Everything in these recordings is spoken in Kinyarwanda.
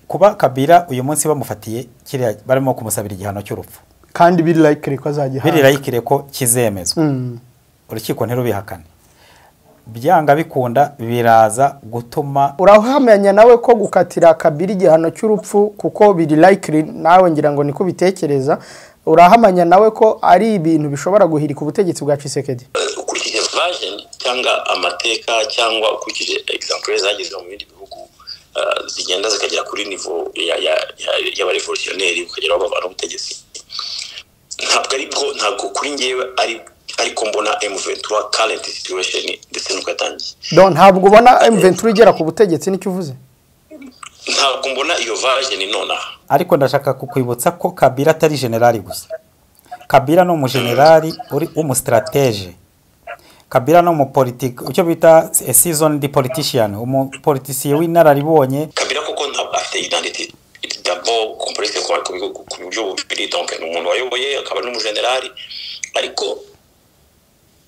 Kuba Kabila uyu munsi bamufatiye kiriya, barimo kumusabira igihano cy'urupfu, kandi biri likely ko azagihabwa, biri likely ko kizemezwa, urukiko ntirubihakane, byanga bikunda biraza gutuma. Urahamenya nawe ko gukatira Kabila igihano cy'urupfu, kuko biri likely, nawe ngira ngo niko bitekereza, urahamanya nawe ko ari ibintu bishobora guhirika ubutegetsi bwa Tshisekedi? Ukurikije version cyangwa amateka, cyangwa ukurikije example zageze mu bindi bihugu, zigenda zikagera kuri niveau y'abarévolutionnaire, ukagera aho bavana ubutegetsi, ntabwo ari bwo, ntabwo kuri ngewe ari, ariko mbona M23 current situation ndetse nuko yatangiye. Donc ntabwo ubona M23 igera ku butegetsi, nicyo uvuze? Ntabwo mbona iyo version nonaha. Ariko ndashaka kukwibutsa ko Kabila atari generali gusa. Kabila ni umugenerali uri umustratège, Kabila ni umupolitike, icyo bita a seasoned politician, umupoliticien w'inararibonye. Kabila koko ntabwo afite identité d'abord complexe ku buryo bubiri. Donc ni umuntu wayoboye, akaba n'umujenerali, ariko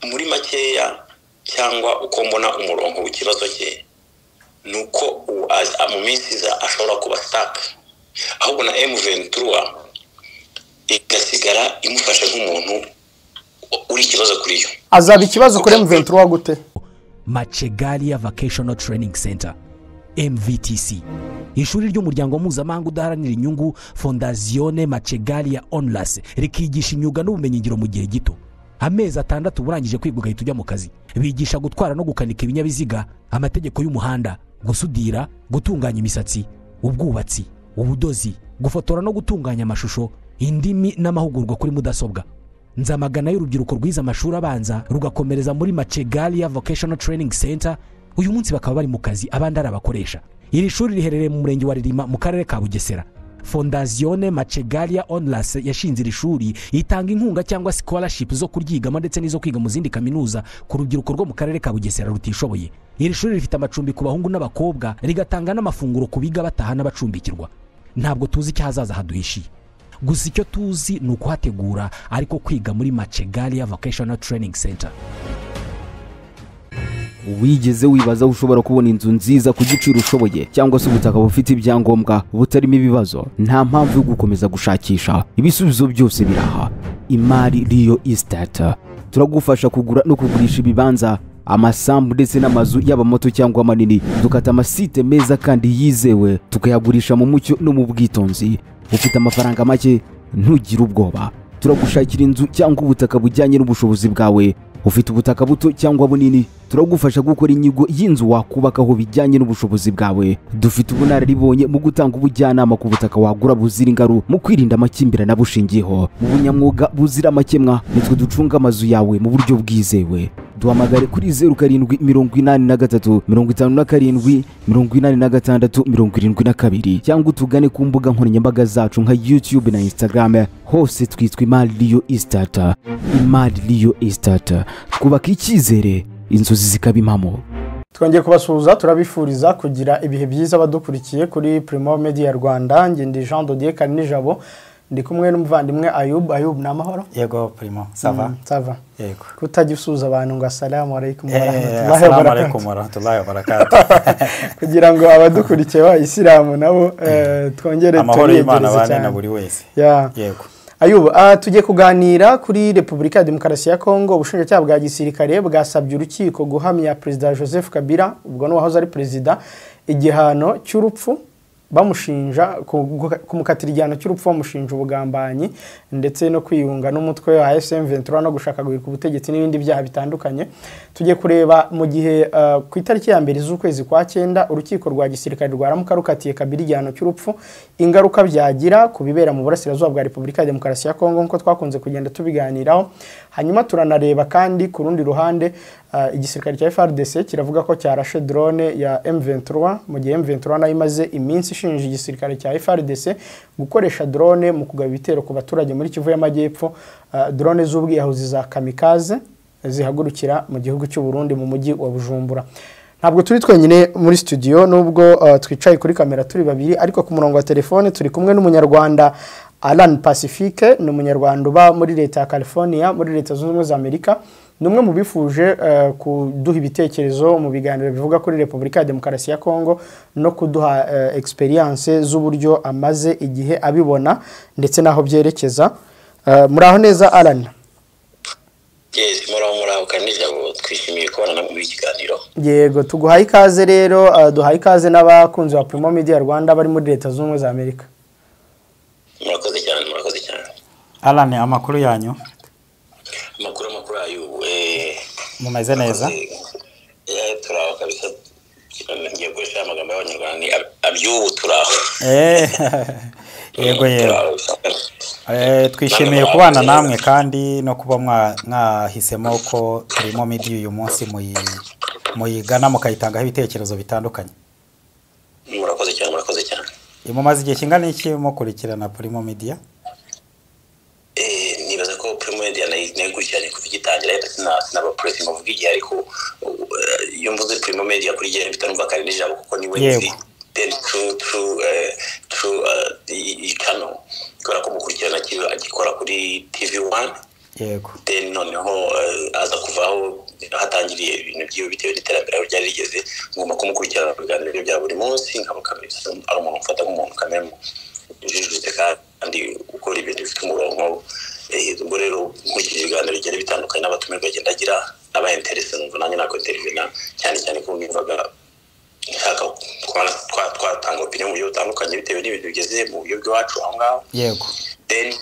muri makeya, cyangwa uko mbona umurongo w'ikibazo cye, ni uko mu minsi iza ashobora kuba stuck, ahubwo na M23 igasigara imufashe nk'umuntu uri ikibazo kuri yo. Azaba ikibazo kuri M23 gute? Macegalia Vocational Training Center, MVTC, ishuri ry'umuryango mpuzamahanga udaharanira inyungu Fondazione Macegalia Onlus, rikigisha imyuga n'ubumenyingiro mu gihe gito, amezi 6, urangije kwiga ugahita ujya mu kazi. Bigisha gutwara no gukanika ibinyabiziga, amategeko y'umuhanda, gusudira, gutunganya imisatsi, ubwubatsi, ubudozi, gufotora no gutunganya amashusho, indimi n'amahugurwa kuri mudasobwa. Nzamagana y'urubyiruko rwize amashuri abanza rugakomereza muri Macegalia Vocational Training Center, uyu munsi bakaba bari mu kazi, abandi ari abakoresha. Iri shuri riherereye mu murenge wa Ririma, mu karere ka Bugesera. Fondazione Macegalia Onlus yashinze iri shuri, itanga inkunga cyangwa scholarship zo kuryigamo ndetse n'izo kwiga mu zindi kaminuza ku rubyiruko rwo mu karere ka Bugesera rutishoboye. Iri shuri rifite amacumbi ku bahungu n'abakobwa, rigatanga n'amafunguro ku biga bataha n'abacumbikirwa. Ntabwo tuzi icyo ahazaza haduhishiye, gusa icyo tuzi ni ukuhategura, ariko kwiga muri Macegalia Vocational Training Center. Wigeze wibaza aho ushobora kubona inzu nziza ku giciro ushoboye, cyangwa se ubutaka bufite ibyangombwa butarimo ibibazo? Nta mpamvu yo gukomeza gushakisha, ibisubizo byose biraha. Imari Real Estate turagufasha kugura no kugurisha ibibanza, amasambu ndetse n'amazu, yaba mato cyangwa manini. Dukata amasite meza kandi yizewe, tukayagurisha mu mucyo no mu bwitonzi. Ufite amafaranga make? Ntugire ubwoba, turagushakira inzu cyangwa ubutaka bujyanye n'ubushobozi bwawe. Ufite ubutaka buto cyangwa bunini? Turagufasha gukora inyigo y'inzu wakubakaho bijyanye n'ubushobozi bwawe. Dufite ubunararibonye mu gutanga ubujyanama ku butaka wagura buzira ingaru, mu kwirinda amakimbirane abushingiyeho, mu bunyamwuga buzira amakemwa. Nitwe ducunga amazu yawe mu buryo bwizewe. Duhamagare kuri 0783578672, cyangwa utugane ku mbuga nkoranyambaga zacu nka YouTube na Instagram, hose twitwa Imari Real Estate. Imari Real Estate, twubaka icyizere, inzozi zikaba impamo. Twongeye kubasuhuza, turabifuriza kugira ibihe byiza badukurikiye kuri Primo Media Rwanda. Njye ndi Jean Dodier Karinijabo, ndi kumwe n'umuvandimwe Ayub. Ayub, ni amahoro? Yego Primo, ça va? Ça va. Yego. Kutajya usuhuza abantu ngo assalamu alaikum wa rahmatullahi wa Assalamu barakatuh? alaikum wa rahmatullahi wa barakatuh. Kugira ngo abadukurikiye b'abayisilamu nabo twongere Amahoro y'Imana tubiyegereze abane cyane. na buri wese. Yego. Ayubu, tugiye kuganira kuri Repubulika ya Demokarasi ya Kongo. Ubushinjacyaha bwa gisirikare bwasabye urukiko guhamya Perezida Joseph Kabila, ubwo n'uwahoze ari perezida, igihano cy'urupfu, bamushinja kumukatira igihano cy'urupfu, bamushinja ubugambanyi ndetse no kwiyunga n'umutwe wa AFC/M23 no gushaka guhirika ubutegetsi n'ibindi byaha bitandukanye. Tugiye kureba mu gihe ku itariki ya 1 z'ukwezi kwa 9 urukiko rwa gisirikare rwaramuka rukatiye Kabila igihano cy'urupfu, ingaruka byagira ku bibera mu burasirazuba bwa Repubulika ya Demokarasi ya Kongo, nk'uko twakunze kugenda tubiganiraho. Hanyuma turanareba kandi ku rundi ruhande, igisirikare cya FARDC kiravuga ko cyarashe drone ya M23, mu gihe M23 nayo imaze iminsi ishinja igisirikare cya FARDC gukoresha drone mu kugaba ibitero ku baturage muri Kivu y'Amajyepfo, drone z'ubwiyahuzi za kamikaze zihagurukira mu gihugu cy'u Burundi, mu mujyi wa Bujumbura. Ntabwo turi twenyine muri studio, nubwo twicaye kuri kamera turi babiri, ariko ku murongo wa telefone turi kumwe n'umunyarwanda. Alan Pacifique ni umunyarwanda uba muri leta ya California muri Leta Zunze Ubumwe za Amerika. Ni umwe mu bifuje kuduha ibitekerezo mu biganiro bivuga kuri Repubulika ya Demokarasi ya Kongo no kuduha experience z'uburyo amaze igihe abibona ndetse n'aho byerekeza. Muraho neza Alan? Yes, muraho Karinijabo, twishimiye kubana namwe muri iki kiganiro. Yego, tuguhaye ikaze rero, duhaye ikaze n'abakunzi ba Primo Media Rwanda bari muri Leta Zunze Ubumwe za Amerika. Murakoze cyane, murakoze cyane. Alan, amakuru yanyu? Amakuru ayu mumeze neza? Turaho kabisa, ngiye gukoresha amagambo y'abanyarwanda ni abyubu turaho. Yego yego. Twishimiye kubana namwe kandi no kuba mwahisemo ko Primo Media uyu munsi muyigana mukayitangaho ibitekerezo bitandukanye. Murakoze cyane, murakoze cyane. Mumaze igihe kingana iki mukurikirana Primo Media? Nibaza ko Primo Media nayikurikiranye kuva igitangira, sinaba press ngo mvuge igihe, ariko iyo mvuze Primo Media kuri gihe mpita numva Karinijabo kuko niwe nzi then through channel, kubera ko mukurikirana agikora kuri TV1. Yego. Then noneho aza kuvaho hatangiriye ibintu by'iyo bitewe n'iterambere aho ryari rigeze, ngomba kumukurikirana mu biganiro bya buri munsi, nkaba kabisa ari umuntu mfata nk'umuntu kamere ujijutse kandi ukora ibintu bifite umurongo. Ubwo rero nkurikije ibiganiro bigenda bitandukanye n'abatumirwa agenda agira aba interesse, numva nanjye nako intervena cyane cyane ko numvaga nshaka twatanga opinion mu buryo butandukanye bitewe n'ibintu bigeze mu buryo bw'iwacu aho ngaho. Yego. Then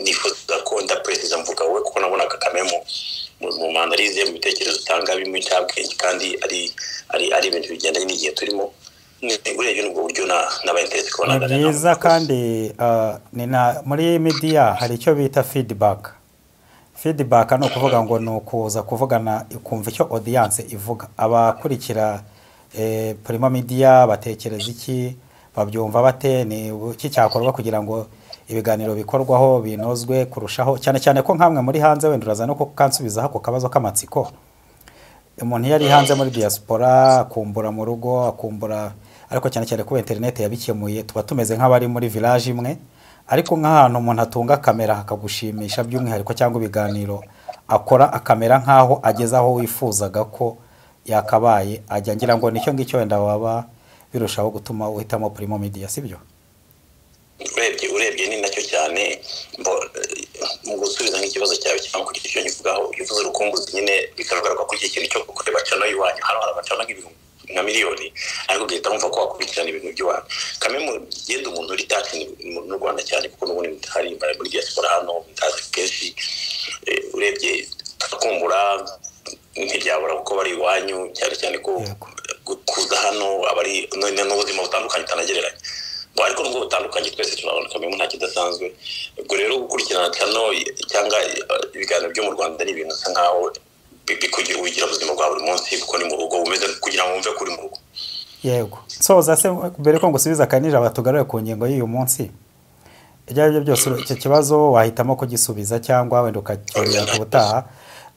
nifuza ko ndapresiza mvuga wowe kuko nabonaga kamere mu mandarize mu bitekerezo utanga bimwe incabwenge kandi ari ibintu bigendanye n'igihe turimo. Urebye n'ubwo buryo n'aba interesse kubona ni byiza kandi muri media hari icyo bita feedback. Feedback ni ukuvuga ngo ni ukuza kuvugana ukumva icyo audience ivuga, abakurikira Primo Media batekereza iki, babyumva bate, ni iki cyakorwa kugira ngo ibiganiro bikorwaho binozwe kurushaho, cyane cyane ko nkamwe muri hanze wenda uraza no kukansubizaho ako kabazo k'amatsiko. Umuntu yari hanze muri diaspora akumbura mu rugo, akumbura, ariko cyane cyane ko internet yabikemuye tuba tumeze nk'abari muri village imwe, ariko nk'ahantu umuntu atunga kamera akagushimisha by'umwihariko cyangwa ibiganiro akora akamera nk'aho ageze aho wifuzaga ko yakabaye ajya, ngira ngo nicyo ngicyo wenda waba birushaho gutuma uhitamo Primo Media, sibyo? Urebye ni nacyo cyane mu gusubiza nk'ikibazo cyawe cyangwa kugira icyo nkivugaho. Iyo uvuze urukumbuzi nyine bikagaragara ko iki kintu cyo kureba channel y'iwanyu, hano hari amacana nka miliyoni, ariko ugahita wumva ko wakurikirana ibintu by'iwanyu. Kamwe mu genda umuntu uri touch n'u Rwanda cyane kuko n'ubundi hari muri diaspora hano ndazi kenshi, urebye turakumbura ntibyabura kuko bari iwanyu, cyane cyane ko kuza hano abari n'ubuzima butandukanye utanagereranya. Ariko nubwo butandukanye twese turabona kamwe nta kidasanzwe. Ubwo rero gukurikirana channel cyangwa ibiganiro byo mu Rwanda ni ibintu bisa nkaho bikugira ugira ubuzima bwa buri munsi kuko ni mu rugo umeze kugira ngo wumve kuri mu rugo. Yego. Soza se mbere ko ngusubiza Karinijabo batugarure ku ngingo y'uyu munsi, ibyo aribyo byose icyo kibazo wahitamo kugisubiza cyangwa wenda ukacyongera ku butaha.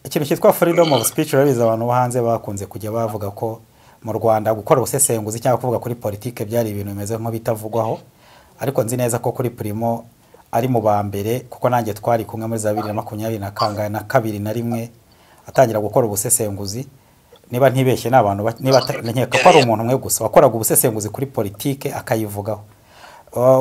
Ikintu cyitwa freedom of speech urabizi abantu bo hanze bakunze kujya bavuga ko mu Rwanda gukora ubusesenguzi cyangwa kuvuga kuri politike byari ibintu bimeze nk'ibitavugwaho, ariko nzi neza ko kuri Primo ari mu ba mbere kuko nanjye twari kumwe muri za 2022 na 2021 atangira gukora ubusesenguzi. Niba ntibeshye n'abantu niba nkeka ko ari umuntu umwe gusa wakoraga ubusesenguzi kuri politike akayivugaho.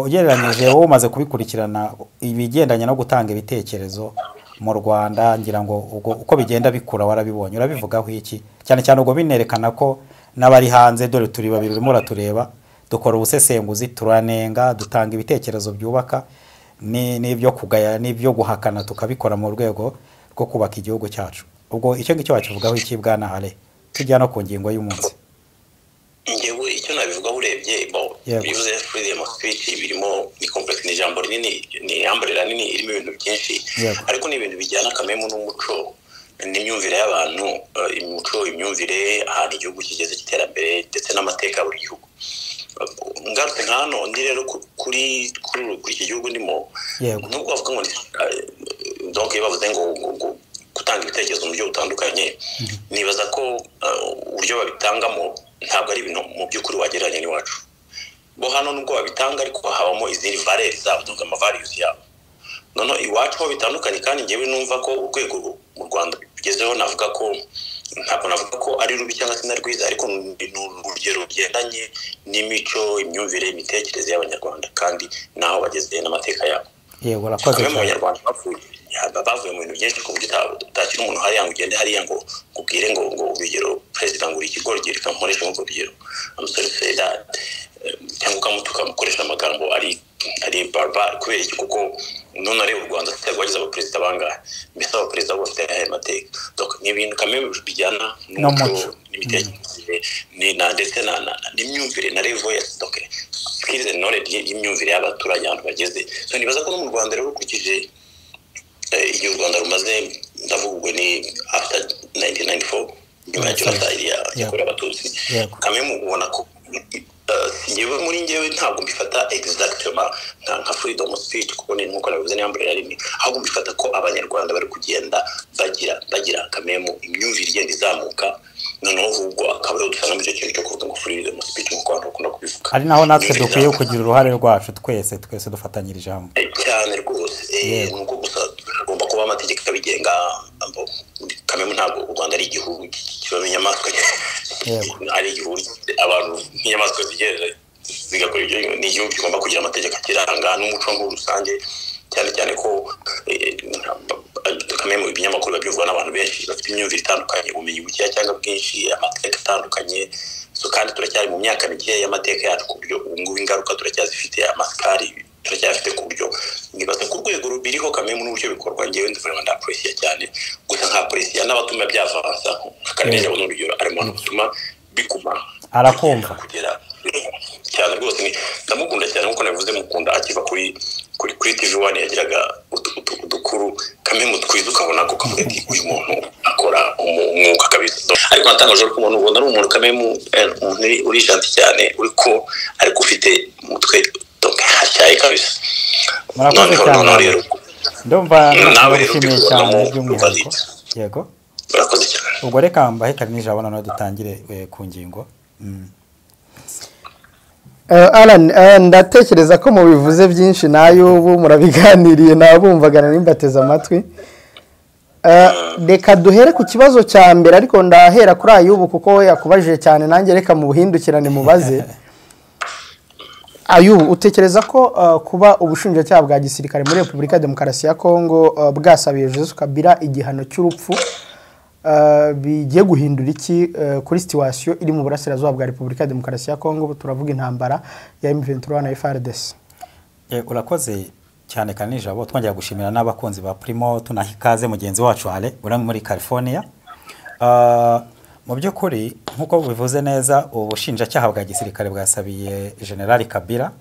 Ugereranyije wowe umaze kubikurikirana ibigendanye no gutanga ibitekerezo mu Rwanda, ngira ngo uko bigenda bikura warabibonye, urabivugaho iki? Cyane cyane ubwo binerekana ko n'abari hanze, dore turi babiri urimo uratureba, dukora ubusesenguzi, turanenga, dutanga ibitekerezo byubaka n'ibyo kugaya n'ibyo guhakana, tukabikora mu rwego rwo kubaka igihugu cyacu. Ubwo icyo ngicyo wakivugaho iki bwana Ale? Tujya no ku ngingo y'umunsi. Ngewe icyo nabivugaho urebye bivuze freedom of speech birimo ni complex, ni ijambo rinini, ni umbrella nini irimo ibintu byinshi, ariko ni ibintu bijyana kamemu n'umuco n'imyumvire y'abantu, imico, imyumvire, ahantu igihugu kigeze cy'iterambere ndetse n'amateka ya buri gihugu. Ngarutse nka hano ndi rero kuri iki gihugu ndimo, nubwo bavuga ngo donc iyo bavuze ngo gutanga ibitekerezo mu buryo butandukanye, nibaza ko uburyo babitangamo ntabwo ari ibintu mu by'ukuri wagereranya n'iwacu. Bo hano nubwo babitanga, ariko habamo izindi valeurs zabo, donc ama values yabo. Noneho iwacu ho bitandukanye, kandi ngewe numva ko urwego mu Rwanda bigezeho, navuga ko ntabwo navuga ko ari rubi cyangwa se na rwiza, ariko ni urugero rugendanye n'imico, imyumvire, imitekerereze y'Abanyarwanda, kandi n'aho bageze n'amateka yabo. Yego, urakoze Bamwe mu cyane. Banyarwanda bavuye mu bintu byinshi, ku buryo utashyira umuntu hariya ngo ugende hariya ngo ubwire ngo urugero perezida ngo uri ikigoryi, reka nkoreshe nk'urwo rugero, I'm sorry to say that, cyangwa ukamutuka, ukamukoresha amagambo ari barbare. Kubera iki? Kuko none areba u Rwanda se rwagize abaperezida bangahe? Mbese abaperezida bo bafite ayahe mateka? Donc ni ibintu kamwe bijyana n'umuco N'umuco. n'imitekerereze ndetse n'imyumvire na level ya, donc skills and knowledge y'imyumvire y'abaturage, ahantu bageze. So nibaza ko no mu Rwanda rero, ukurikije igihe u Rwanda rumaze, ndavuga ubwo ni after 1994, nyuma ya genocide yakorewe Abatutsi, kamwe mu ubona ko njyewe, muri njyewe ntabwo mbifata exactement nka freedom of speech, kuko ni nkuko nabivuze, niyo mbere rimwe, ahubwo mbifata ko Abanyarwanda bari kugenda bagira kamemu imyumvire igenda izamuka. Noneho ahubwo akaba ariho dusangamo icyo kintu cyo kuvuga ngo freedom of speech, nk'uko abantu bakunda kubivuga. Ari naho natwe Imyumvire dukwiye izamuka. kugira uruhare rwacu twese, twese dufatanyirije hamwe. Cyane rwose. Nuko gusa hagomba kuba amategeko abigenga. Kamemu ntabwo u Rwanda ari igihugu kibamo inyamaswa, ari igihugu abantu nk'inyamaswa zigenda zigakora ibyo. Ni igihugu kigomba kugira amategeko akiranga n'umuco muri rusange, cyane cyane ko kamemu ibinyamakuru biba byumvwa n'abantu benshi bafite imyumvire itandukanye, ubumenyi bukeya cyangwa bwinshi, amateka atandukanye. So kandi turacyari mu myaka mikeya y'amateka yacu, ku buryo ubu ngubu ingaruka turacyazifite, amasikari turacyafite, ku buryo nibaza ko urwego rubiriho kamemu n'uburyo bikorwa, ngewe ndavuga ngo ndapprécier cyane. Gusa nkapprécier n'abatuma byavansa, nka Karengeje ni urugero, ari mu bantu batuma biguma Arakumva. kugera cyane rwose. Ndamukunda cyane, nkuko nabivuze, mukunda akiva kuri TV One, yagiraga udukuru kamwe twiza, ukabona ko ukavuga ati uyu muntu akora umwuga kabisa. Ariko natangaje ko umuntu ubona ari umuntu kamwe, umuntu uri gentil cyane, uri ko ariko ufite umutwe, donc hatyaye kabisa. Murakoze Noneho cyane. noneho rero Ndumva nawe rero ndagushimiye cyane ubibonamo by'umwihariko. Yego. Murakoze cyane. Ubwo reka mbahe Karinijabo, noneho dutangire ku ngingo. Alan, ndatekereza ko mubivuze byinshi n'ay'ubu murabiganiriye, nabumvaga nimbateze amatwi. Reka duhere ku kibazo cya mbere, ariko ndahera kuri ay'ubu kuko we yakubajije cyane, nanjye reka mu buhindukirane mubaze. Ayubu, utekereza ko kuba ubushinjacyaha bwa gisirikare muri Repubulika ya Demokarasi ya Kongo bwasabiye Joseph Kabila igihano cy'urupfu bigiye guhindura iki kuri situation iri mu burasirazuba bwa Repubulika ya Demokarasi ya Kongo? Ubu turavuga intambara ya M23 na FARDC. Urakoze cyane Karinijabo, twongera gushimira n'abakunzi ba Primo, tunaha ikaze mugenzi wacu Ale uri muri California. Mu by'ukuri, nk'uko bivuze neza, ubushinjacyaha bwa gisirikare bwasabiye General Kabila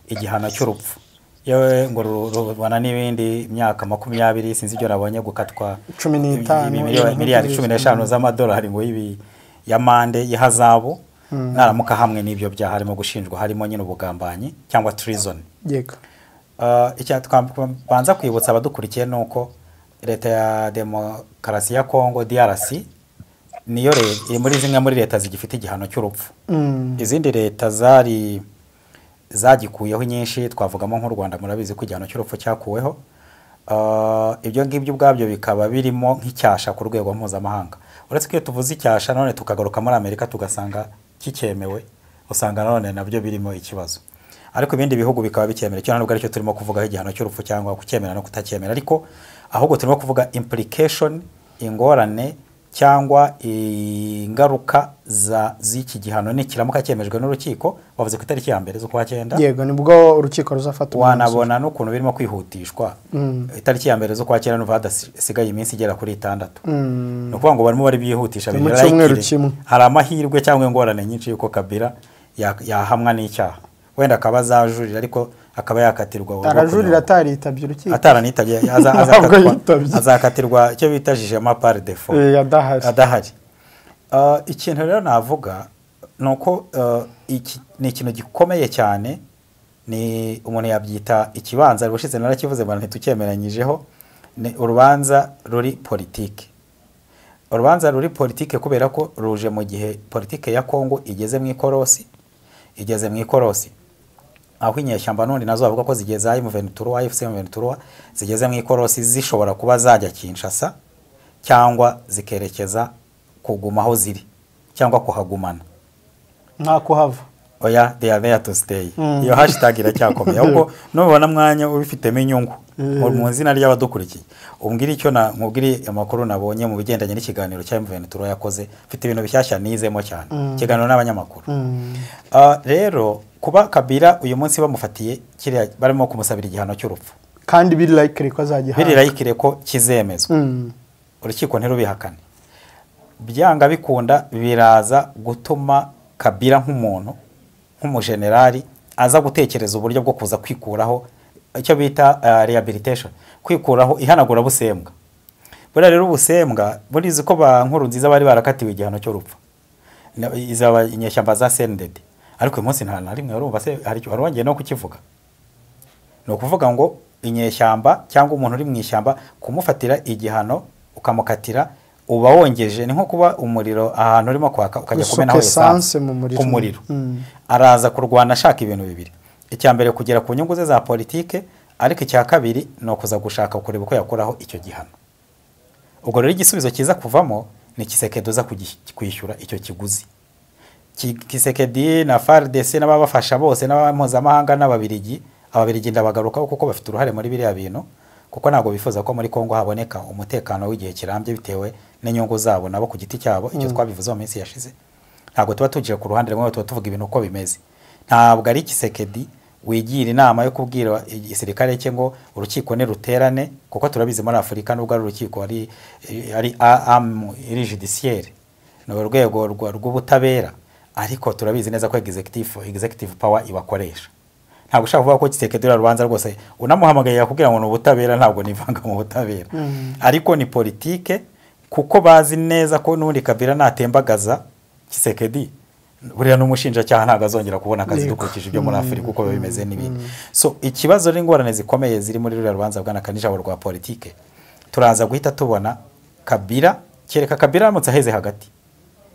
igihano cy'urupfu, yewe ngo rubana n'ibindi myaka 20, sinzi ibyo nabonye, gukatwa 15, miliyari 15 z'amadolari ngo y'ibi y'amande, y'ihazabu, naramuka hamwe n'ibyo byaha harimo gushinjwa, harimo nyine ubugambanyi cyangwa treason. Icya twabanza kwibutsa abadukurikiye ni uko leta ya Demokarasi ya Kongo, DRC, niyo iri muri zimwe muri leta zigifite igihano cy'urupfu. Izindi leta zari zagikuyeho nyinshi, twavugamo nk'u Rwanda, murabizi ko igihano cy'urupfu cyakuweho. Ibyo ngibyo ubwabyo bikaba birimo nk'icyasha ku rwego mpuzamahanga, uretse ko iyo tuvuze icyasha none tukagaruka muri Amerika tugasanga kicyemewe, usanga none nabyo birimo ikibazo, ariko ibindi bihugu bikaba bicyemera. Icyo ntabwo aricyo turimo kuvugaho, igihano cy'urupfu cyangwa kucyemera no kutacyemera, ariko ahubwo turimo kuvuga implication, ingorane cyangwa ingaruka z'iki gihano nikiramuka cyemejwe n'urukiko. Bavuze ku itariki ya 1 z'ukwa 9. Yego, nibwo urukiko ruzafata umwanzuro. Wanabona n'ukuntu birimo kwihutishwa. Itariki ya 1 z'ukwa 9 nuva hadasigaye iminsi igera kuri 6. Ni ukuvuga ngo barimo bari byihutisha. Ni mu biri cyumweru likely. kimwe. Hari amahirwe cyangwa ingorane nyinshi y'uko Kabila yahamwa n'icyaha, wenda akaba azajurira, ariko akaba yakatirwa urwo Arajurira kunyagwa. ataritabye urukiko. Ataranitabye Ntabwo yitabye. azakatirwa icyo bita jugement par défaut. Adahari. Adahari. Ikintu rero navuga ni uko iki ni ikintu gikomeye cyane, ni umuntu yabyita ikibanza, ubushize narakivuze mbona ntitucyemeranyijeho, ni urubanza ruri politike. Urubanza ruri politike kubera ko ruje mu gihe politike ya Kongo igeze mu ikorosi, igeze mu ikorosi. Aho inyeshyamba n'undi nazo bavuga ko zigeze M23, AFC M23 zigeze mu ikorosi, zishobora kuba zajya Kinshasa cyangwa zikerekeza kuguma aho ziri cyangwa kuhagumana. Nta kuhava. Oya, they are there to stay. Iyo hashtag iracyakomeye, ahubwo nubona mwanya ubifitemo inyungu mu izina ry'abadukurikiye, umbwire icyo na nkubwire amakuru nabonye mu bigendanye n'ikiganiro cya M23 yakoze. Mfite ibintu bishyashya nizemo cyane, ikiganiro n'abanyamakuru. Rero kuba Kabila uyu munsi bamufatiye kiriya, barimo kumusabira igihano cy'urupfu, kandi biri likely ko azagihabwa, biri likely ko kizemezwa, urukiko ntirubihakane, byanga bikunda biraza gutuma Kabila nk'umuntu, nk'umujenerali, aza gutekereza uburyo bwo kuza kwikuraho icyo bita rehabilitation, kwikuraho ihanagurabusembwa. Buriya rero ubusembwa, burizi ko ba Nkurunziza bari barakatiwe igihano cy'urupfu, izaba inyeshyamba za CNDD, ariko uyu munsi nta na rimwe urumva se hari icyo wari wongeye no kukivuga. Ni ukuvuga ngo inyeshyamba cyangwa umuntu uri mu ishyamba, kumufatira igihano ukamukatira, uba wongeje, ni nko kuba umuriro ahantu urimo kwaka ukajya Gusuka kumenaho essence mu muriro. Ku muriro. Araza kurwana ashaka ibintu bibiri: icya mbere, kugera ku nyungu ze za politike, ariko icya kabiri ni ukuza gushaka kureba uko yakuraho icyo gihano. Ubwo rero igisubizo kiza kuvamo ni Tshisekedi uza kwishyura icyo kiguzi. Tshisekedi na FARDC n'ababafasha bose n'abamuzamahanga n'Ababirigi. Ababirigi ndabagarukaho kuko bafite uruhare muri biriya bintu, kuko ntabwo bifuza ko muri Kongo haboneka umutekano w'igihe kirambye, bitewe n'inyungu zabo nabo ku giti cyabo. Icyo twabivuze mu minsi yashize, ntabwo tuba tugiye ku ruhande rumwe, tuba tuvuga ibintu uko bimeze. Ntabwo ari Tshisekedi wigira inama yo kubwira igisirikare cye ngo urukiko niruterane, kuko turabizi muri Afurika, nubwo ari urukiko, ari arme iri judiciaire, ni urwego rw'ubutabera, ariko turabizi neza ko executive power ibakoresha. Ntabwo ushaka kuvuga ko Tshisekedi uriya rubanza rwose unamuhamagaye yakubwira ngo ni ubutabera, ntabwo nivanga mu butabera, ariko ni politike, kuko bazi neza ko n'ubundi Kabila natembagaza Tshisekedi, buriya n'umushinjacyaha ntabwo azongera kubona akazi, dukurikije ibyo muri Afurika uko biba bimeze n'ibindi. So ikibazo n'ingorane zikomeye ziri muri ruriya rubanza, bwana Kanijabo, rwa politike, turaza guhita tubona Kabila, kereka Kabila aramutse aheze hagati,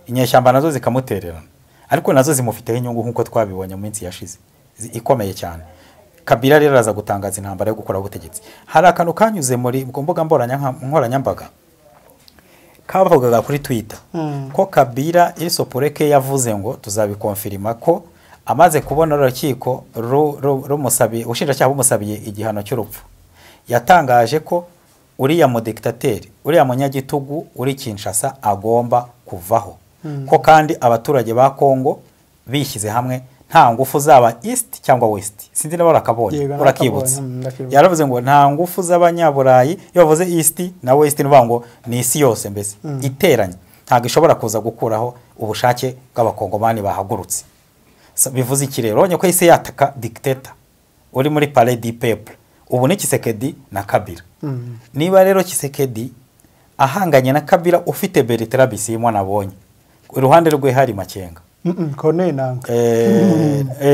inyeshyamba nazo zikamutererana, ariko nazo zimufiteho inyungu nk'uko twabibonye mu minsi yashize, ikomeye cyane. Kabila rero araza gutangaza intambara yo gukuraho ubutegetsi. Hari akantu kanyuze muri ku mbuga nkoranyambaga kabavugaga kuri Twitter ko Kabila irisoporeke yavuze ngo tuzabikonfirima, ko amaze kubona urukiko rumusabiye, ubushinjacyaha bumusabiye igihano cy'urupfu, yatangaje ko uriya mudiktateri, uriya munyagitugu uri Kinshasa agomba kuvaho, ko kandi abaturage ba Kongo bishyize hamwe, nta ngufu zaba East cyangwa West. Sinzi niba urakabonye. Yego, urakibutse? nakabonye, ndakibutse. Yaravuze ngo nta ngufu z'Abanyaburayi. Iyo bavuze East na West, ni ukuvuga ngo ni isi yose mbese iteranye, ntabwo ishobora kuza gukuraho ubushake bw'Abakongomani bahagurutse. So, bivuze iki rero? Urabonye ko isi yataka dictator uri muri Palais du Peuple ubu ni Tshisekedi na Kabila. Niba rero Tshisekedi ahanganye na Kabila ufite Bertrand Bisimwa, nabonye iruhande rwe hari Makenga. Corneille Nanga.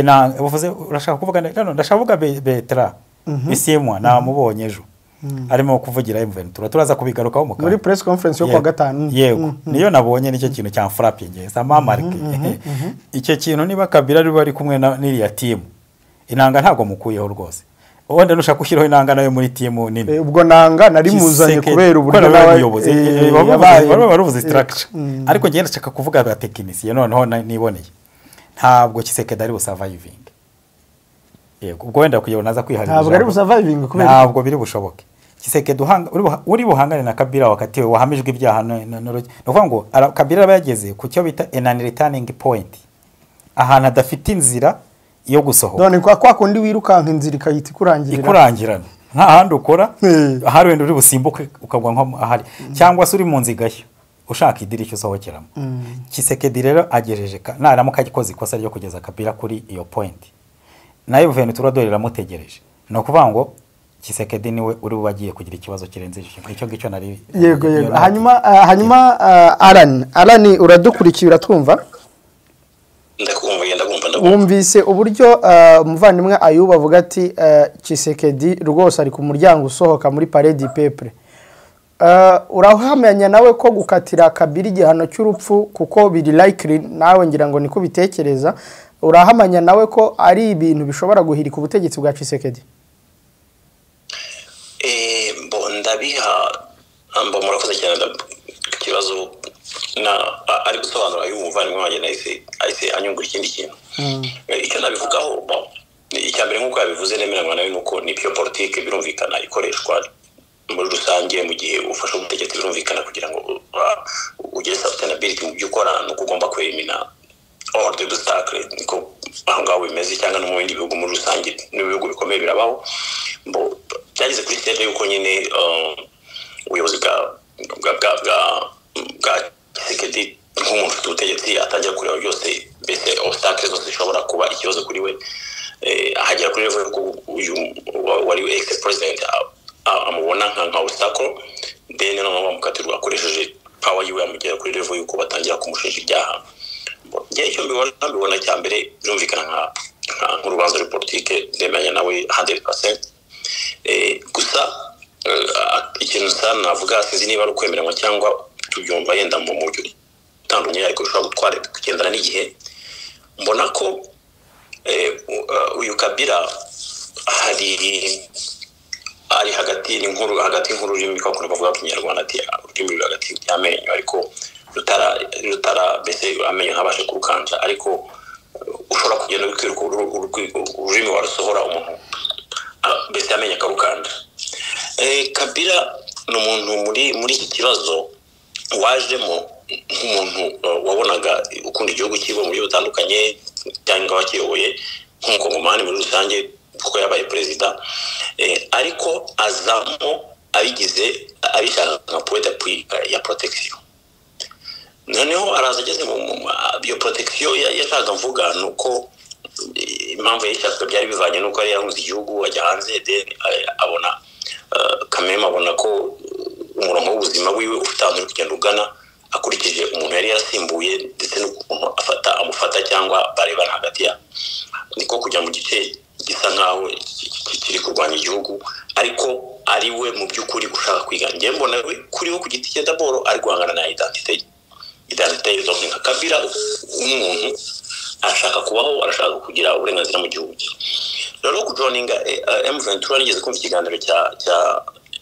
Na uvuze, urashaka kuvuga no, ndashaka kuvuga Bertrand Bisimwa, namubonye ejo arimo kuvugira M23, turaza kubigarukaho mu Muri press conference yo kuwa gatanu. Yego. Niyo nabonye, nicyo kintu cyamfrappinge, ça m'a marqué icyo kintu. Niba Kabila ari bari kumwe na n'iriya team, Inanga ntabwo mukuyeho rwose, wenda nushaka gushyiraho Inanga nayo muri team nini. Ubwo Nanga nari muzanye Tshisekedi, kubera uburyo kubera nawe umuyobozi, yabaye baruvuze structure, ariko njye ndashaka kuvuga aba technicien noneho niboneye ntabwo Tshisekedi ari busurviving. Yego, ubwo wenda kugira ngo naza kwiharira Ntabwo ari ijambo. busurviving kubera? Ntabwo biri bushoboke. Tshisekedi uri buhangane na Kabila wakatiwe, wahamijwe ibyaha, ni ukuvuga ngo Kabila aba yageze ku cyo bita an returning point, ahantu adafite inzira yo gusohoka. None kwa kundi wirukanka inzira ikahita ikurangirira. Ikurangirana, nta handi ukora, ahari wenda uri busimbuke ukagwa nko ahari, cyangwa se uri mu nzu igashya ushaka idirishya usohokeramo. Tshisekedi rero agejeje naramuka agikoze ikosa ryo kugeza Kabila kuri iyo point, nayo Ventura dore iramutegereje. Ni ukuvuga ngo Tshisekedi niwe uri bube agiye kugira ikibazo kirenze icyo ngicyo nari Yego. niyo Hanyuma Alan, uradukurikiye, uratwumva? Ndakumva, ndagumva, ndagumva. Wumvise uburyo umuvandimwe Ayuba avuga ati Tshisekedi rwose ari ku muryango usohoka muri Palais du Peuple. Urahamenya nawe ko gukatira Kabila igihano cy'urupfu, kuko biri likely, nawe ngira ngo niko bitekereza. Urahamanya nawe ko ari ibintu bishobora guhirika ubutegetsi bwa Tshisekedi? Bo ndabiha mbo murakoze cyane ikibazo na ari gusobanura y'umuvandimwe wanjye nahise ahise anyungura ikindi kintu. Icyo nabivugaho, bon, icya mbere nk'uko yabivuze nemeranywa nawe, nuko ni pure politike birumvikana ikoreshwa muri rusange mu gihe ufashe ubutegetsi. Birumvikana kugira ngo ugire sustainability mu byo ukora nuko ugomba kwelimina all the obstacle. Niko aho ngaho bimeze cyangwa no mu bindi bihugu muri rusange, n'ibihugu bikomeye birabaho. Bo byageze kuri stage yuko nyine ubuyobozi bwa Tshisekedi nk'umuntu ufite ubutegetsi atangira kureba byose, mbese obstacle zose zishobora kuba ikibazo kuri we, ahagera kuri level yuko uyu wari ex president amubona nka obstacle, then noneho bamukatirwa akoresheje power yiwe, amugera kuri level yuko batangira kumushinja ibyaha. Njye icyo mbibona cya mbere, birumvikana nk'urubanza rwa politike, ndemeranya nawe 100%. Gusa ikintu nsa navuga, sinzi niba ari ukwemeranywa cyangwa tubyumva yenda mu buryo utandukanye, ariko bishobora gutwara kugendana n'igihe. Mbona ko uyu Kabila hari ari hagati n'inkuru, hagati y'ururimi, kwa kuntu bavuga mu Kinyarwanda ati ururimi ruri hagati y'amenyo, ariko rutara mbese amenyo ntabashe kurukanja, ariko ushobora kugenda wikiruka ururimi warusohora umuntu mbese amenyo akarukanja. Kabila ni umuntu muri iki kibazo wajemo nk'umuntu wabonaga ukunda igihugu cyiwe mu buryo butandukanye cyangwa wakiyoboye nk'umukongomani muri rusange kuko yabaye perezida, ariko azamo abigize abishaka nka point d'appui ya protection. Noneho araza ageze mu iyo protection yashakaga, mvuga ni uko impamvu yayishakaga byari bivanye n'uko yari yahunze igihugu ajya hanze, then abona kameme, abona ko umurongo w'ubuzima wiwe ufite ahantu uri kugenda ugana akurikije umuntu yari yarasimbuye ndetse n'ukuntu afata amufata cyangwa barebana hagati yabo, niko kujya mu gice gisa nkaho kiri kurwanya igihugu, ariko ari we mu by'ukuri ushaka kwiga. Njye mbona we kuri we ku giti cye d'abord ari guhangana na identité ye, identité ye. Donc nka Kabila umuntu arashaka kubaho, arashaka kugira uburenganzira mu gihugu cye. Rero kujoininga M23, nigeze kumva ikiganiro cya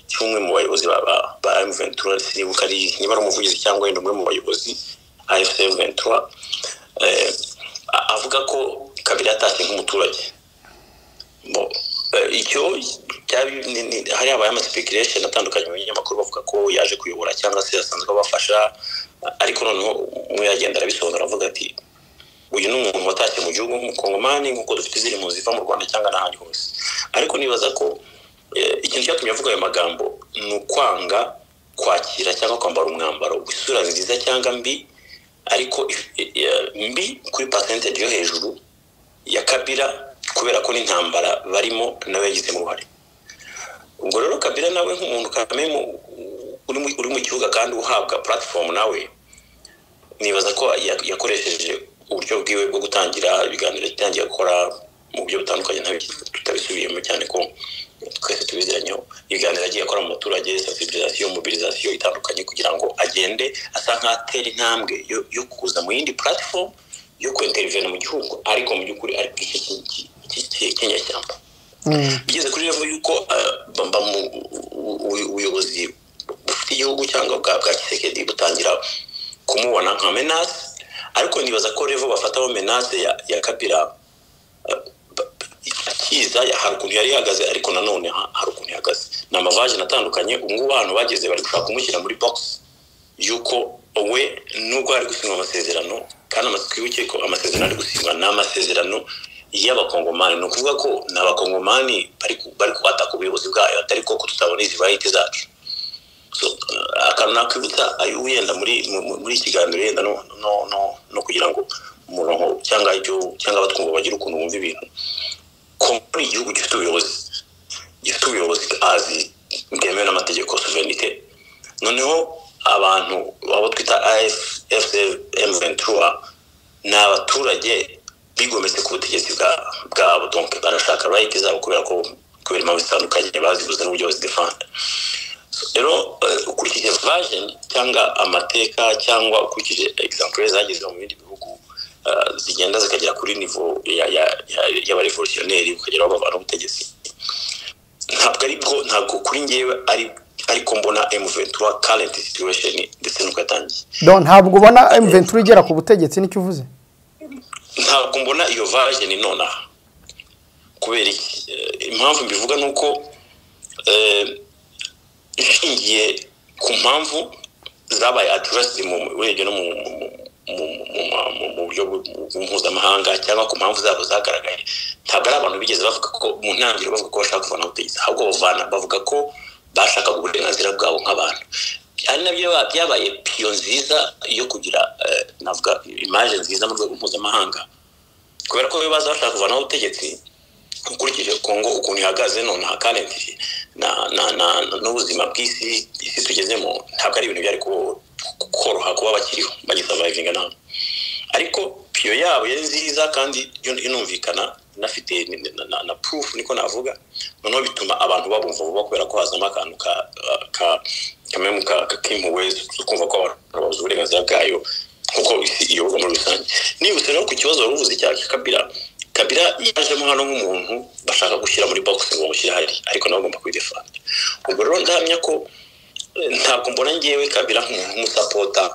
cy'umwe mu bayobozi ba M23, sinibuka ari niba ari umuvugizi cyangwa wenda umwe mu bayobozi AFC M23, avuga ko Kabila yatashye nk'umuturage. Bo, icyo hari habaye ama speculation atandukanye mu binyamakuru, bavuga ko yaje kuyobora cyangwa se asanzwe abafasha, ariko noneho umwe yagenda arabisobanura avuga ati uyu ni umuntu watashye mu gihugu nk'umukongomani nk'uko dufite izindi mpunzi ziva mu Rwanda cyangwa n'ahandi hose. Ariko nibaza ko ikintu cyatumye avuga ayo magambo ni ukwanga kwakira cyangwa kwambara umwambaro w'isura nziza cyangwa mbi, ariko mbi kuri percentage yo hejuru ya Kabila, kubera ko n'intambara barimo nawe yagizemo uruhare. Ubwo rero Kabila nawe nk'umuntu kameme uri mu kibuga kandi uhabwa platform, nawe nibaza ko yakoresheje uburyo bwiwe bwo gutangira ibiganiro, yatangiye gukora mu buryo butandukanye, tutabisubiyemo cyane ko twese tubiziranyeho, ibiganiro agiye akora mu baturage, sensibilisation, mobilisation itandukanye, kugira ngo agende asa nk'atera intambwe yo kuza mu yindi platform yo kwintervene mu gihugu, ariko mu by'ukuri ari bw'icyo cy'inyeshyamba. Bigeze kuri level yuko ubuyobozi bufite igihugu cyangwa bwa Tshisekedi butangira kumubona nka menace. Ariko nibaza ko level bafataho menace ya Kabila akiza hari ukuntu yari ihagaze, ariko nanone hari ukuntu ihagaze, ni ama version atandukanye. Ubu ngubu ahantu bageze bari gushaka kumushyira muri box yuko we nubwo ari gusinywa amasezerano, kandi twibuke ko amasezerano ari gusinywa ni amasezerano y'abakongomani, ni ukuvuga ko ni abakongomani bari kubataka ubuyobozi bwayo, atari ko tutabona izi rights zacu. So akantu nakwibutsa ayo wenda muri iki kiganiro yenda no kugira ngo umurongo cyangwa icyo cyangwa abatwumva bagira ukuntu bumva ibintu, Kongo ni igihugu gifite ubuyobozi azi bwemewe n'amategeko, souveraineté. Noneho abantu abo twita AFC M23 ni abaturage bigometse ku butegetsi bwabo, donc barashaka right zabo kubera ko kubera impamvu zitandukanye bazibuze n'uburyo bazidefanda. So, rero ukurikije version cyangwa amateka cyangwa ukurikije example zageze mu bindi bihugu. zigenda zikagera kuri niveau y'abarevolutionneri, ukagera aho bavana ubutegetsi. Ntabwo ari bwo, ntabwo kuri ngewe ari, ariko mbona M23 current situation ndetse nuko yatangiye. Donc ntabwo ubona M23 igera ku butegetsi, nicyo uvuze? Ntabwo mbona iyo version nonaha. Kubera iki? Impamvu mbivuga ni uko nshingiye ku mpamvu zabaye addressed mu urebye no mu buryo mpuzamahanga cyangwa ku mpamvu zabo zagaragaye, ntabwo ari abantu bigeze bavuga ko mu ntangiriro bavuga ko bashaka kuvana ubutegetsi, ahubwo bavana bavuga ko bashakaga uburenganzira bwabo nk'abantu, ari nabyo byabaye pion nziza yo kugira, navuga, image nziza mu rwego mpuzamahanga, kubera ko baza bashaka kuvanaho ubutegetsi, ukurikije Kongo ukuntu ihagaze nonaha currently na na na n'ubuzima bw'isi, isi tugezemo, ntabwo ari ibintu byari koroha kuba bakiriho bagisurvivinga nawe. Ariko pion yabo yari nziza kandi inumvikana, inafite na proof, niko navuga. Noneho bituma abantu babumva vuba, kubera ko hazamo akantu ka ka kamwe k'impuhwe zo kumva ko abantu babuze uburenganzira bwayo nkuko isi iyoborwa muri rusange. Nibutse rero ku kibazo wari uvuze cya Kabila, Kabila yajemo hano nk'umuntu bashaka gushyira muri box ngo bamushyire hari, ariko nawe agomba kwidefanda. Ubwo rero ndahamya ko ntabwo mbona ngewe Kabila nk'umuntu w'umusupporter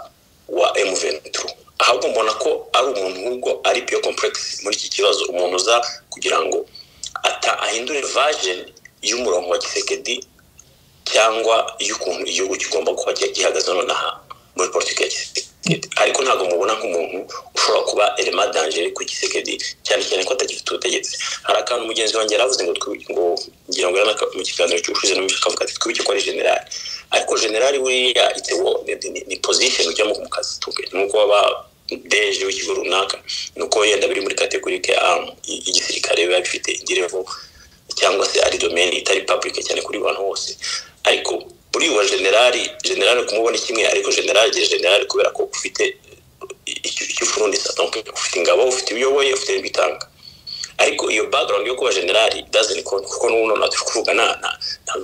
wa M23, ahubwo mbona ko ari umuntu ahubwo ari pion complex muri iki kibazo, umuntu uza kugira ngo ata ahindure version y'umurongo wa Tshisekedi cyangwa y'ukuntu igihugu kigomba kuba gihagaze nonaha muri politiki ya Tshisekedi. Ariko ntabwo mubona nk'umuntu ushobora kuba élément danger ku Tshisekedi, cyane cyane ko atagifite ubutegetsi. Hari akantu mugenzi wanjye yaravuze ngo ngira ngo mu kiganiro cy'ubushize n'umushaka, akavuga ati: "Twibuke ko ari general." Ariko general buriya ni position ujyamo mu kazi, nuko waba DG w'ikigo runaka, nuko yenda biri muri catégorie y'igisirikare, biba bifite indi level cyangwa se ari domaine itari public cyane kuri bantu bose. Ariko buriya general kumubona kimwe, ariko general agira general kubera ko ufite icyo ufurundisa, donc ufite ingabo, ufite ibiyoboye, ufite ibitanga. Ariko iyo background yo kuba general doesn't count, kuko n'ubu none turi kuvuga na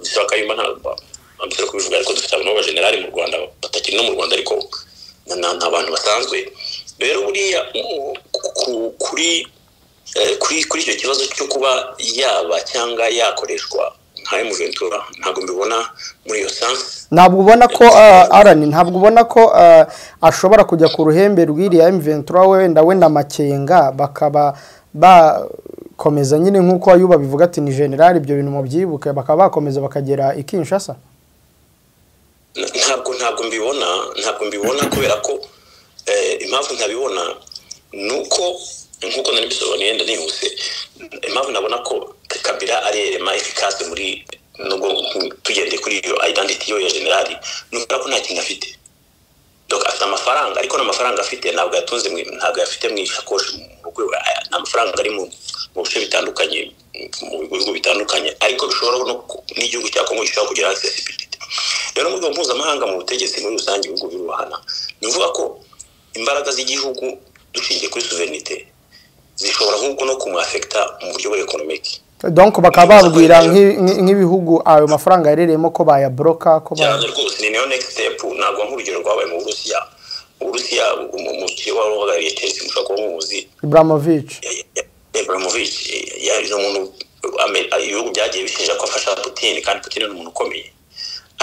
bisaba Kayumba, ntabwo ambisaba kubivuga, ariko dufite abantu b'abagenerali mu Rwanda batakiri no mu Rwanda, ariko ni abantu basanzwe. Rero buriya kuri icyo kibazo cyo kuba yaba cyangwa yakoreshwa nka M23, ntabwo mbibona muri iyo sens. Ntabwo ubona ko Arani, ntabwo ubona ko ashobora kujya ku ruhembe rw'iriya M23, wenda we na Makenga bakaba bakomeza nyine, nk'uko Ayuba bivuga ati ni general, ibyo bintu mubyibuke, bakaba bakomeza bakagera i Kinshasa? Ntabwo mbibona, ntabwo mbibona, kubera ko impamvu ntabibona ni uko, nk'uko nari bisobanuye, yenda nihuse, impamvu nabona ko Kabila ari élément efficace muri, nubwo tugendeye kuri iyo identity yo ya general, ni ukubera ko nta kintu afite. Donc afite amafaranga, ariko n'amafaranga afite ntabwo yatunze, ntabwo yafite mu ishakoshi mu rugo. Ni amafaranga ari mu bice bitandukanye, mu bihugu bitandukanye, ariko bishobora n'igihugu cya Kongo gishobora kugira accessibility. Rero mu rwego mpuzamahanga, mu butegetsi muri rusange, ibihugu birubahana. Ni ukuvuga ko imbaraga z'igihugu, dushingiye kuri souveraineté, zishobora ahubwo no kumwaffecta mu buryo bwa économique. Donc bakaba babwira nk'ibihugu ayo mafaranga yarereyemo ko bayabloka, ko Cyane rwose, ni niyo next step. Ntabwo nk'urugero rwabaye mu Burusiya. Uburusiya, umukire wari uhagarariye Chelsea, mushobora kuba muzi. Abramovich. Abramovich yari umuntu ibihugu byagiye bishinja ko afasha Putin, kandi Putin ni umuntu ukomeye,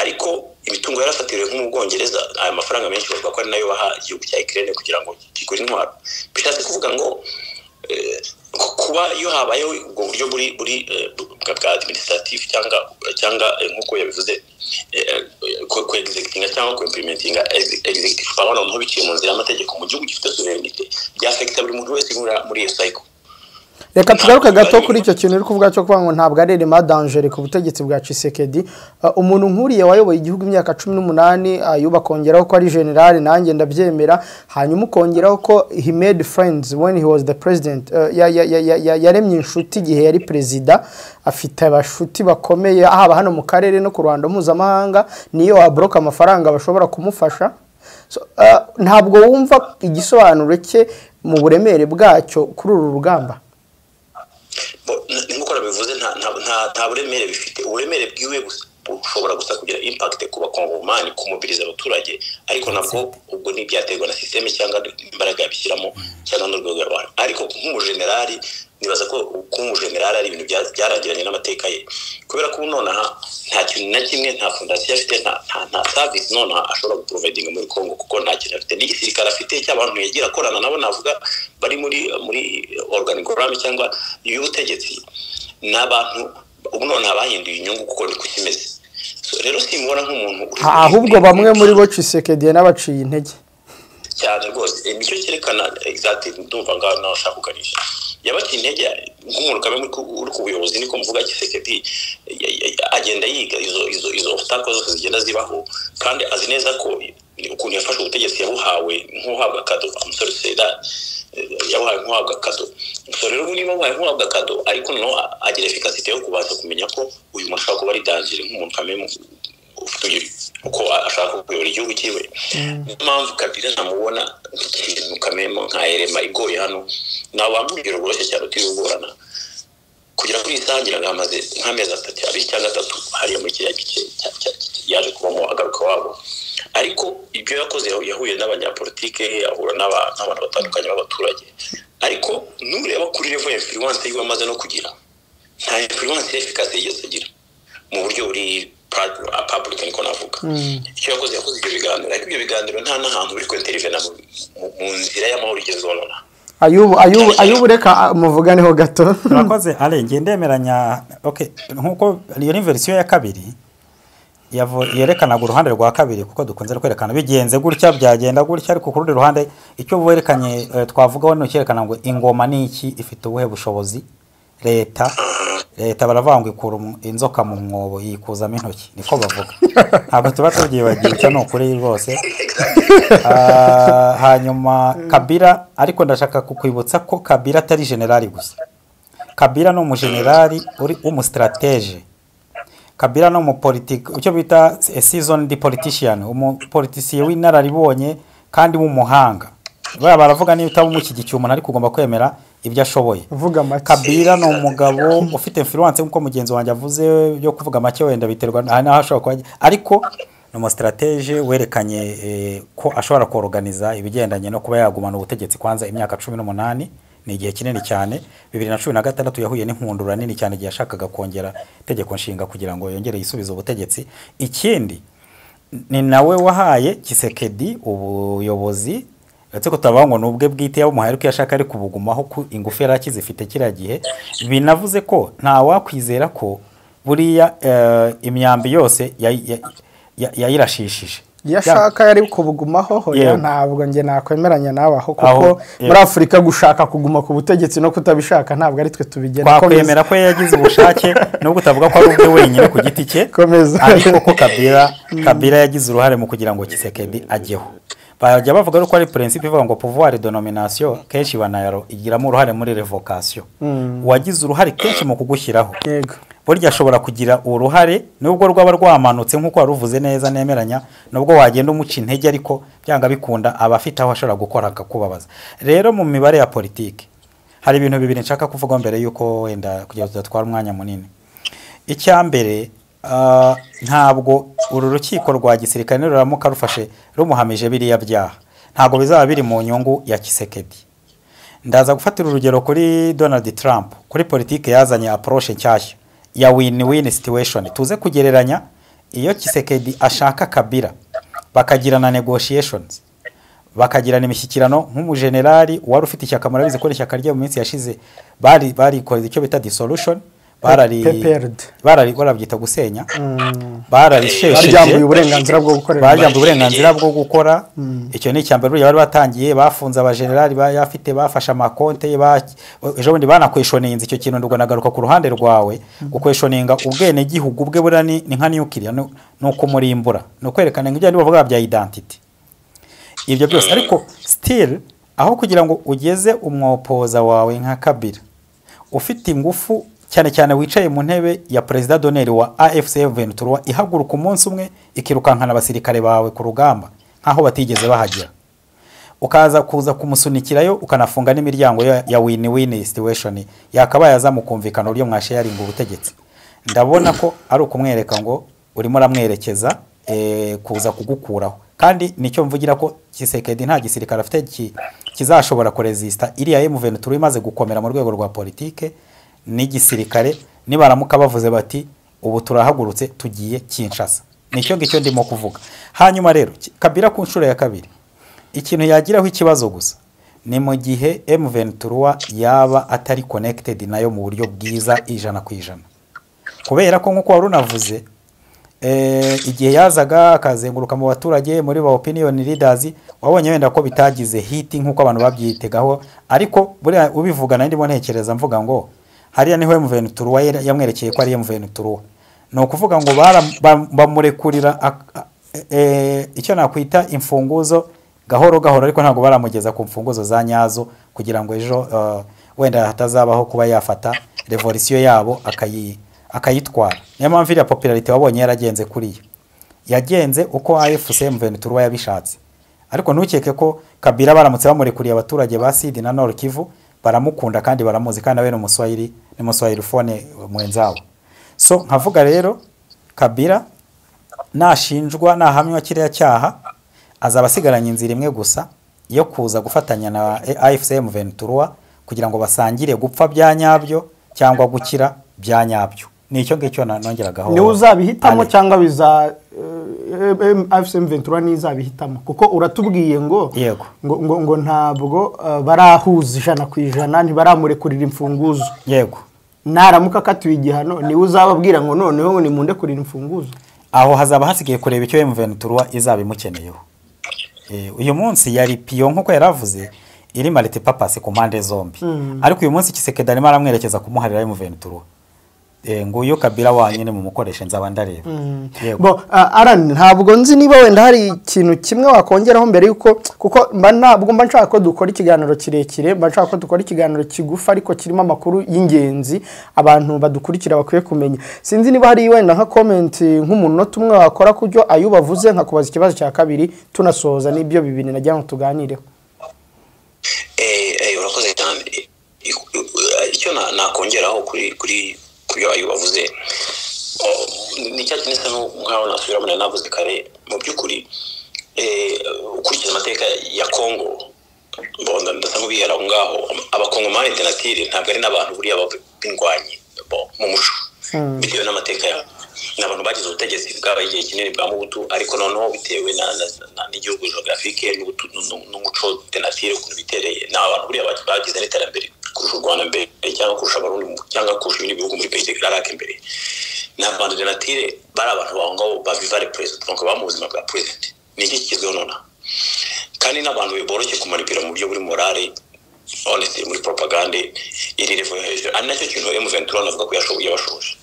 ariko imitungo yarafatiriwe nko mu Bwongereza. Aya mafaranga menshi bavuga ko ari nayo baha igihugu cya Ukraine kugira ngo kigure intwaro. Bishatse kuvuga ngo kuba iyo habayeho ubwo buryo buri bwa administrative cyangwa nk'uko yabivuze, ku executinga cyangwa ku implementinga executive power, noneho biciye mu nzira y'amategeko mu gihugu gifite souveraineté, byaffecta buri muntu wese muri iyo cycle. Reka tugaruke gato kuri icyo kintu uri kuvuga cyo kuvuga ngo ntabwo ari élément danger ku butegetsi bwa Tshisekedi. Umuntu nk'uriya wayoboye igihugu imyaka 18, yuba kongeraho ko ari general, nanjye ndabyemera, hanyuma ukongeraho ko he made friends when he was the president, yaremye inshuti igihe yari perezida, afite abashuti bakomeye haba hano mu karere no ku ruhando mpuzamahanga, niyo wabloka amafaranga bashobora kumufasha. So, ntabwo wumva igisobanuro cye mu buremere bwacyo kuri uru rugamba? Nk'uko nabivuze, nta buremere bifite, uburemere bwiwe gusa. Bushobora gusa kugira impact ku bakongomani, kumobiriza abaturage, ariko nabwo ubwo ntibyaterwa na système cyangwa imbaraga yabishyiramo cyangwa n'urwego rw'abantu. Ariko nk'umujenerali, nibaza ko kuba umujenerali ari ibintu byarangiranye n'amateka ye, kubera ko ubu nonaha nta kintu na kimwe, nta fondation afite, nta service nonaha ashobora guprovidinga muri Congo, kuko nta kintu afite n'igisirikare afite cy'abantu yagira akorana nabo, navuga bari muri organigramme cyangwa y'ubutegetsi, n'abantu ubu nonaha bahinduye inyungu, kuko niko kimeze. So, rero simubona nk'umuntu uri Ahubwo bamwe muri bo Tshisekedi n'abaciye intege. Cyane rwose. Nicyo cyerekana exactly, ndumva ngaho nawe ashaka kuganisha yabaciye intege nk'umuntu kamwe uri ku buyobozi, niko mvuga. Tshisekedi agenda yiga izo obstacles zose zigenda zibaho, kandi azi neza ko ukuntu yafashe ubutegetsi yabuhawe nk'uhabwa cadeau. I'm sorry to say that, yabuhawe nk'uhabwa cadeau. So rero ubu niba abuhawe nk'uhabwa cadeau, ariko noneho agira efficacité yo kubanza kumenya ko uyu muntu ashobora kuba ari danger nk'umuntu kamwe ufite uko ashaka kuyobora igihugu cyiwe. Niyo mpamvu Kabila ntamubona nk'ikintu kamemo nka erema igoye hano. Nawe urugero rworoshye cyane utiriwe ugorana kugera kuri iyi saha, ngira ngo hamaze nk'amezi 3, 2 cyangwa 3 hariya muri kiriya gice yaje kubamo agaruka wabo. Ariko ibyo yakoze, yahuye n'abanyapolitike, ahura n'abantu batandukanye b'abaturage, ariko nureba kuri level ya influence yiwe amaze no kugira, nta influence efficace yigeze agira mu buryo buri public, niko navuga. Icyo yakoze, yakoze ibyo biganiro, ariko ibyo biganiro nta n'ahantu biri kwintervena mu nzira y'amahoro igezweho nonaha. Ayubu, Ayubu, Ayubu, reka muvuganeho gato. Murakoze. Ale ngiye ndemeranya, okay, nkuko iyo ni version ya kabiri yerekanaga uruhande rwa kabiri, kuko dukunze kwerekana bigenze gutya, byagenda gutya, ariko ku rundi ruhande icyo werekanye, twavugaho ni icyerekana ngo ingoma ni iki, ifite ubuhe bushobozi. Leta baravuga ngo ikura inzoka mu mwobo yikuzamo intoki, niko bavuga, ntabwo tuba tubyibagiwe, icyo ni ukuri rwose. Hanyuma Kabila, ariko ndashaka kukwibutsa ko Kabila atari generali gusa. Kabila ni umujenerali uri umustratège, Kabila ni umupolitike, icyo bita a seasoned politician, umupolitisiye w'inararibonye kandi w'umuhanga. Buriya baravuga niba utaba umushyigikiye umuntu, ariko ugomba kwemera ibyo ashoboye. Uvuga make. Kabila ni umugabo ufite influence, nk'uko mugenzi wanjye avuze yo kuvuga make, wenda biterwa aha n'aho ashobora kuba, ariko ni umustratège werekanye ko ashobora koroganiza ibigendanye no kuba yagumana ubutegetsi kwanza imyaka 18, ni igihe kinini cyane. 2016 yahuye n'inkundura nini cyane igihe yashakaga kongera itegeko nshinga kugira ngo yongere yisubize ubutegetsi. Ikindi, ni nawe wahaye Tshisekedi ubuyobozi, uretse ko tutavuga ngo ni ubwe bwite yabumuhaye, ariko iyo ashaka ari kubugumaho ku ingufu yari akizifite kiriya gihe. Binavuze ko nta wakwizera ko buriya imyambi yose yayirashishije. Iyo ashaka yari kubugumaho? Hoya. Ntabwo njye nakwemeranya nawe aho, kuko Aho, yego. muri Afurika gushaka kuguma ku butegetsi no kutabishaka ntabwo ari twe tubigena. Twakwemera ko yagize ubushake, nubwo utavuga ko ari ubwe wenyine ku giti cye, Komeza. ariko ko Kabila yagize uruhare mu kugira ngo Tshisekedi ajyeho. Bajya bavuga ko ari principe ivuga ngo pouvoir de nomination kenshi banayaro igiramo uruhare muri revocation. Uwagize uruhare kenshi mu kugushyiraho, burya ashobora kugira uruhare nubwo rwaba rwamanutse, nk'uko wari uvuze neza, nemeranya, nubwo wagenda umuca intege, ariko byanga bikunda aba afite aho ashobora gukora akakubabaza. Rero mu mibare ya politiki hari ibintu bibiri nshaka kuvuga mbere y'uko wenda kugira ngo tudatwara umwanya munini. Icya mbere, ntabwo uru rukiko rwa gisirikare niruramuka rufashe rumuhamije biriya byaha, ntabwo bizaba biri mu nyungu ya Tshisekedi. Ndaza gufatira urugero kuri Donald Trump, kuri politiki yazanye approche nshyashya ya win-win situation. Tuze kugereranya iyo Tshisekedi ashaka Kabila bakagirana negotiations, bakagirana imishyikirano nk'umujenerali wari ufite ishyaka, murabizi ko ishyaka rye mu minsi yashize bari barikoze icyo bita dissolution, barari PPRD. Barari barabyita gusenya, bararishesheje. Baryambuye uburenganzira bwo gukorera. Baryambuye uburenganzira bwo gukora. Icyo ni icya mbere. Buriya bari batangiye bafunze abajenerali bayafite, bafashe amakonte ye, ejo bundi banaquestioninze icyo kintu. Ndubwo nagaruka ku ruhande rwawe, guquestioninga ubwenegihugu bwe buriya ni nka nuclear, ni ukumurimbura, ni ukwerekana ngo ibyo bavuga bya identity, ibyo byose. Ariko still, aho kugira ngo ugeze umwopoza wawe nka Kabila ufite ingufu cyane cyane, wicaye mu ntebe ya perezida d'honneur wa AFC M23, ihaguruka umunsi umwe ikirukankana abasirikare bawe ku rugamba nkaho batigeze bahagera, ukaza kuza kumusunikirayo, ukanafunga n'imiryango ya win-win situation yakabaye aza mukumvikana uburyo mwasharinga ubutegetsi, ndabona ko ari ukumwereka ngo Urimo uramwerekeza kuza kugukuraho. Kandi nicyo mvugira ko Tshisekedi nta gisirikare afite kizashobora kuresista iriya M23 imaze gukomera mu rwego rwa politike n'igisirikare. Nibaramuka bavuze bati ubu turahagurutse tugiye Kinshasa, nicyo ngicyo ndimo kuvuga. Hanyuma rero Kabila ku nshuro ya kabiri ikintu yagiraho ikibazo gusa ni mu gihe M23 yaba atari connected nayo mu buryo bwiza 100%, kubera ko nk'uko wari unavuze, igihe yazaga akazenguruka mu baturage muri ba opinion leaders, wabonye wenda ko bitagize hit nk'uko abantu babyitegaho. Ariko buriya ubivuga nari ndimo ntekereza mvuga ngo hariya niho M23 yamwerekeye ko ari M23. Ni ukuvuga ngo bamurekurira icyo nakwita imfunguzo gahoro gahoro, ariko ntabwo baramugeza ku mfunguzo za nyazo kugira ngo ejo wenda hatazabaho kuba yafata revolution yabo akayitwara. Niyo mpamvu iriya popularité wabonye yaragenze kuriya, yagenze uko AFC M23 yabishatse. Ariko ntukeke ko Kabila baramutse bamurekuriye abaturage ba Sud na Nord Kivu baramukunda kandi baramuzi, kandi nawe ni umuswahili, ni umuswahilifone mwenzawo. So nkavuga rero Kabila nashinjwa, nahamywa kiriya cyaha, azaba asigaranye inzira imwe gusa yo kuza gufatanya na AFC M23 kugira ngo basangire gupfa bya nyabyo cyangwa gukira bya nyabyo. Nicyo ngicyo nongeragaho. Niwe uzabihitamo cyangwa biza AFC M23 nizabihitamo? Kuko uratubwiye ngo Yego. ngo ntabwo barahuza 100%, ntibaramurekurira imfunguzo. Yego. Naramuka akatiwe igihano, niwe uzababwira ngo noneho ni mundekurira imfunguzo? Aho hazaba hasigaye kureba icyo M23 izaba imukeneyeho. Uyu munsi yari pion nk'uko yaravuze, iri multipurpose ku mpande zombi. Ariko uyu munsi Tshisekedi arimo aramwerekeza kumuharira M23. Nguyu Kabila wanyine mumukoreshe, nzaba ndareba. Yego. Bo Aran, ntabwo nzi niba wenda hari ikintu kimwe wakongeraho mbere yuko, kuko mba ntabwo mba nshaka ko dukora ikiganiro kirekire, mba nshaka ko dukora ikiganiro kigufi ariko kirimo amakuru y'ingenzi abantu badukurikira bakwiye kumenya. Sinzi niba hari wenda nka comment nk'umunota umwe wakora kubyo Ayuba avuze, nkakubaza ikibazo cya kabiri tunasoza n'ibyo bibiri nagira ngo tuganireho. Urakoze cyane. Icyo nakongeraho kuri kubyo Ayuba avuze ni cya kintu nkaho nasubiramo nari navuze kare. Mu by'ukuri ukurikije amateka ya Congo, mbona ndasa nk'ubihera aho ngaho, abakongomani de nature ntabwo ari n'abantu buriya b'indwanyi mu muco, bitewe n'amateka yabo. Ni abantu bagize ubutegetsi bwabaye igihe kinini bwa Mobutu, ariko noneho bitewe n'igihugu géographique n'umuco de nature ukuntu bitereye, ni abantu buriya bagize n'iterambere kurusha u Rwanda mbere, cyangwa kurusha Abarundi, cyangwa kurusha ibindi bihugu muri pays de Lac mbere. Ni abantu de nature bari abantu baho ngaho baviva le présent, donc baba mu buzima bwa présent, ni iki kigezweho nonaha, kandi n'abantu boroshye kumanipira mu buryo buri morale, honestly, muri propagande iri level yo hejuru, ari nacyo kintu M23 navuga ko yashoboye yabashoje.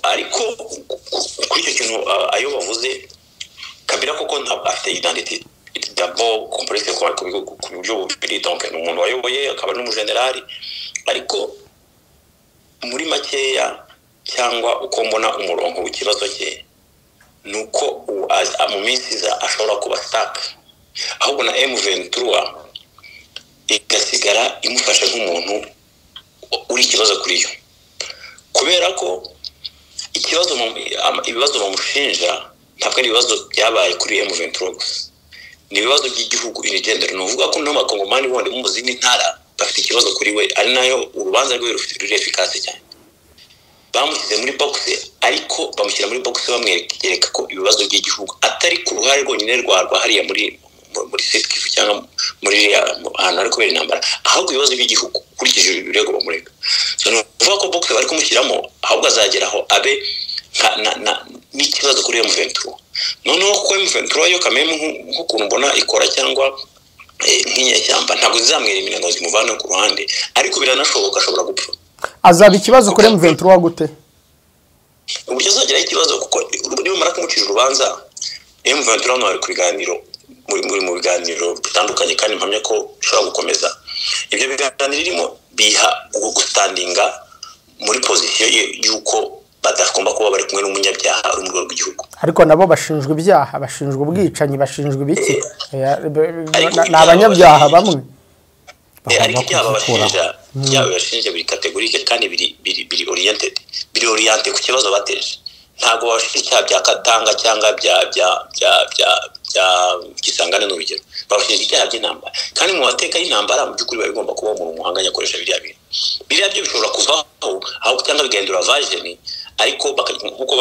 Ariko kuri icyo kintu ayo bavuze, Kabila koko ntabwo afite identité d'abord complexe ku buryo bubiri, donc ni umuntu wayoboye akaba n'umujenerali. Ariko muri makeya, cyangwa uko mbona umurongo w'ikibazo cye, ni uko mu minsi iza ashobora kuba stuck, ahubwo na M23 igasigara imufashe nk'umuntu uri ikibazo kuri yo, kubera ko ikibazo ibibazo bamushinja ntabwo ari ibibazo byabaye kuri M23 gusa, ni ibibazo by'igihugu in general. Ni ukuvuga ko n'abakongomani bundi mu zindi ntara bafite ikibazo kuri we, ari nayo urubanza rwe rufite ruri efficace cyane. Bamushyize muri box, ariko bamushyira muri box bamwereka ko ibibazo by'igihugu atari ku ruhare rwonyine rwa hariya muri Sud Kivu cyangwa muri iriya ahantu hari kubera intambara, ahubwo ibibazo by'igihugu ukurikije ibirego bamurega. So ni ukuvuga ko box bari kumushyiramo, ahubwo azagera aho abe n'ikibazo kuri M23. Noneho kuko M23 yo kameme nk'ukuntu mbona ikora cyangwa nk'inyeshyamba, ntabwo zizamwerimira ngo zimuvane ku ruhande, ariko biranashoboka ashobora gupfa. Azaba ikibazo kuri M23 gute? Uburyo azageraho ikibazo, kuko nibamara kumucira urubanza, M23 hano bari ku biganiro, muri mu biganiro bitandukanye, kandi mpamya ko bishobora gukomeza. Ibyo biganiro irimo biha gustandinga muri position y'uko badagomba kuba bari kumwe n'umunyabyaha uri mu rwego rw'igihugu. Ariko nabo bashinjwa ibyaha, bashinjwa ubwicanyi, bashinjwa ibiki, ni abanyabyaha bamwe. Ariko ibyaha babashinja biri catégorique kandi biri oriented, biri orienté ku kibazo bateje. Ntabwo babashinja icyaha bya Katanga cyangwa bya bya bya bya bya Kisangani, n'urugero, babashinja ibyaha by'intambara. Kandi mu mateka y'intambara, mu by'ukuri biba bigomba kuba umuntu umuhanganye akoresha biriya bintu. Biriya byo bishobora kuvaho aho cyangwa bigahindura version, ariko nk'uko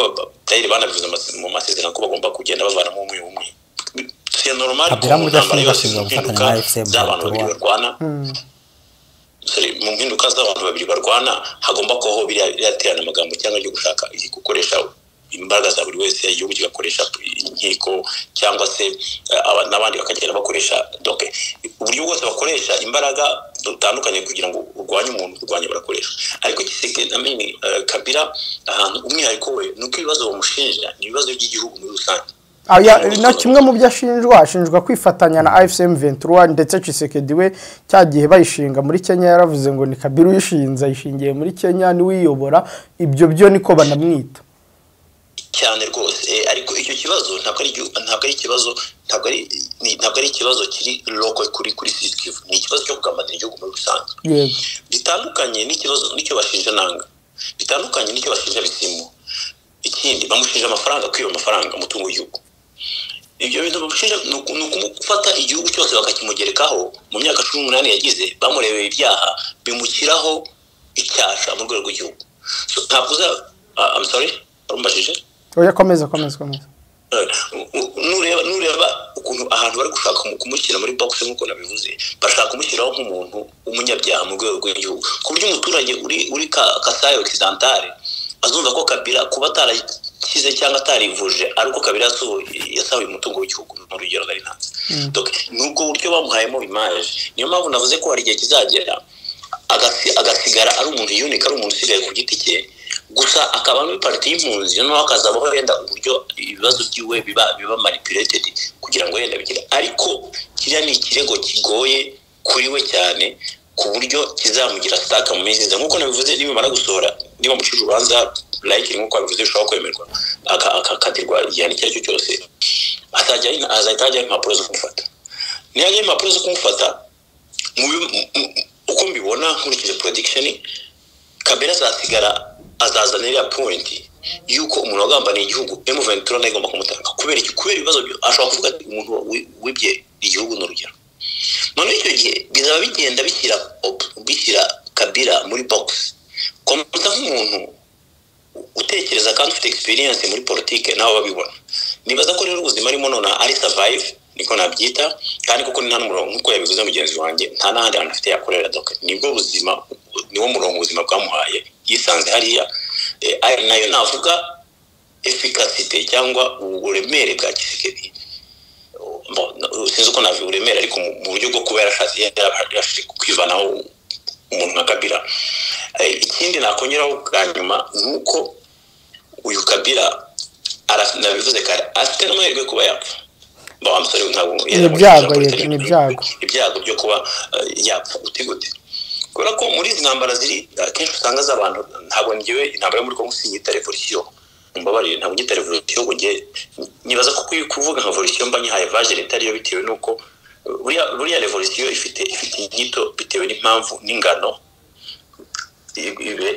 tayiri banabivuze mu masezerano ko bagomba kugenda bavanamo umwe umwe. C'est normal. Kabila mu byo ashinjwa, ashinjwa gufatanya na AFC z'abantu babiri M23. barwana. Sorry, mu mpinduka z'abantu babiri barwana hagomba kubaho biriya terana amagambo cyangwa ryo gushaka gukoresha imbaraga za buri wese, igihugu kigakoresha inkiko cyangwa se n'abandi bakagenda bakoresha, donc uburyo bwose bakoresha imbaraga butandukanye kugira ngo urwanye umuntu urwanya barakoresha. Ariko Tshisekedi, I mean, Kabila, ahantu umwihariko we ni uko ibibazo bamushinja ni ibibazo by'igihugu muri rusange. Na kimwe mu byo ashinjwa, ashinjwa kwifatanya na AFC M23. Ndetse Tshisekedi we cya gihe bayishinga muri Kenya yaravuze ngo ni Kabila uyishinze, ayishingiye muri Kenya, niwe uyiyobora. Ibyo byo niko banamwita. Cyane rwose. Ariko icyo kibazo ntabwo ari ikibazo kiri local kuri Sud Kivu, ni ikibazo cyo kugambanira igihugu muri rusange. Bitandukanye n'ikibazo n'icyo bashinja Nanga, bitandukanye n'icyo bashinja Bisimwa. Ikindi bamushinja amafaranga, kwiba amafaranga, umutungo w'igihugu. Ibyo bintu bamushinja ni ukumufata igihugu cyose bakakimugerekaho mu myaka 18 yagize, bamurebeye ibyaha bimushyiraho icyasha mu rwego rw'igihugu. So, ntabwo uza I'm sorry, warumbajije? Oya, komeza, komeza, komeza. Nureba ukuntu ahantu bari gushaka kumushyira muri box, nk'uko nabivuze, bashaka kumushyiraho nk'umuntu w'umunyabyaha mu rwego rw'igihugu, ku buryo umuturage uri Kasaï Occidental azumva ko Kabila kuba atarakize cyangwa atarivuje ari uko Kabila yasahuye umutungo w'igihugu, mu rugero nari ntanze. Donc, ni ubwo buryo bamuhayemo image. Niyo mpamvu navuze ko hari igihe kizagera agasigara ari umuntu unique, ari umuntu usigaye ku giti cye gusa, akaba muri parti y'impunzi, noneho hakazabaho wenda uburyo ibibazo byiwe biba manipulated kugira ngo wenda bigire. Ariko kiriya ni ikirego kigoye kuri we cyane, ku buryo kizamugira stuck mu minsi iza. Nk'uko nabivuze, nibamara gusohora, niba mucira urubanza, like nk'uko babivuze, bishobora kwemerwa akakatirwa igihano icyo ari cyo cyose, azahita hajyaho impapuro zo kumufata. Nihajyaho impapuro zo kumufata, uko mbibona nkurikije prediction, Kabila azasigara azazana iriya point yuko umuntu wagambaniye igihugu, M23 nayo igomba kumutanga. Kubera iki? Kubera ibibazo ashobora kuvuga ati umuntu wibye igihugu, ni urugero. Noneho icyo gihe bizaba bigenda bishyira Kabila muri box komeza nk'umuntu utekereza kandi ufite experience muri politike, nawe babibona. Nibaza ko rero ubuzima arimo nonaha ari survive, niko nabyita. Kandi kuko ni nta n'umurongo, nk'uko yabivuze mugenzi wanjye, nta n'ahandi hantu afite yakorera. Donc nibwo buzima, niwo murongo ubuzima bwamuhaye, yisanze hariya. Aya nayo navuga efficacité cyangwa uburemere bwa Tshisekedi. Bon, sinzi uko navuga uburemere, ariko mu buryo bwo kuba yarashatse yarabashije kwivanaho umuntu nka Kabila. Ikindi nakongeraho bwa nyuma ni uko uyu Kabila, nabivuze kare, afite n'amahirwe yo kuba yapfa. Bon, I'm sorry, ntabwo Ni ibyago, yego, ni ibyago. Ibyago byo kuba yapfa gute gute? Kubera ko muri izi ntambara ziri akenshi usanga z'abantu, ntabwo ngewe intambara yo muri Kongo sinyita revolution, mumbabarire, ntabwo nyita revolution. Ngo nge nibaza ko kuvuga nka revolution mba nyihaye version itariyo, bitewe n'uko buriya revolution ifite inyito bitewe n'impamvu n'ingano,